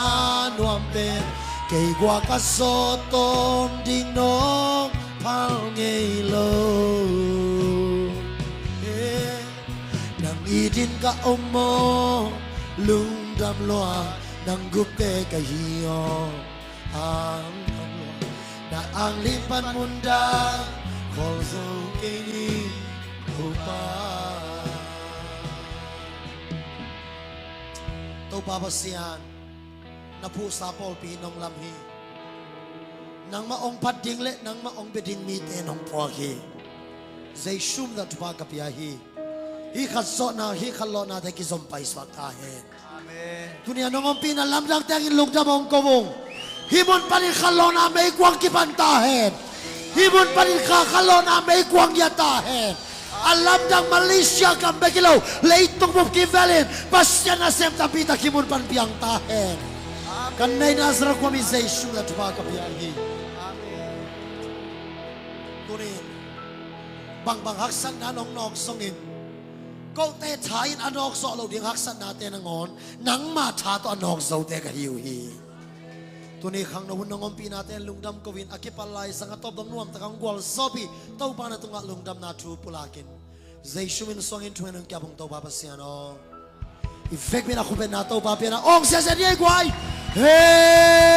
nuam pen, kei gua ka sawt tawn ding nong phal ngei lo. Nang it in ka om maw, lungdam lua, nang gupte ka hi aw. Ang, na ang lim pan mundang khawl zo kei ni, Topa. Topa Pasian, na phuhsa pawlpi nong lam hi. Nangmah hong phat ding le nangmah hong bia ding mite nong phuak hi. Jesu min tawh thupha ka pia hi. Hih khat zawhna, hih khat lawnate kizom paisuak ta hen. Amen. Tuni a nong ompihna lamdang tengin lungdam hong ko ung. Hih mun panin khat lawnna meikuang kipan ta hen. Hih mun panin kha khat lawnna meikuang giat ta hen. A lamdang Malaysia gam bek hi lo, leitung bup kim velin Pasian nasem tampi tak hih mun pan piang ta hen. Amen. Kan nei Nazareth khuami Jesu min tawh thupha ka pia hi. Amen. Tunin bangbang haksatna nong nawk zongin, kote tha in a nawk zawh lo ding haksatnate nangawn nangma tha tawh a nawk zote ka hi uh hi. Tuni khangno hun nong ompihnate in lungdam ko-in, a kipat lai zang a tawp dong nuamtak a hong gualzawhpih Topa na tungah lungdamna thu pulakin, Jesu min suangin thu ngen hong kiap ung Topa Pasian aw. I vekpi in a khupetna Topa pian a awng siasia ni ei guai. Hei.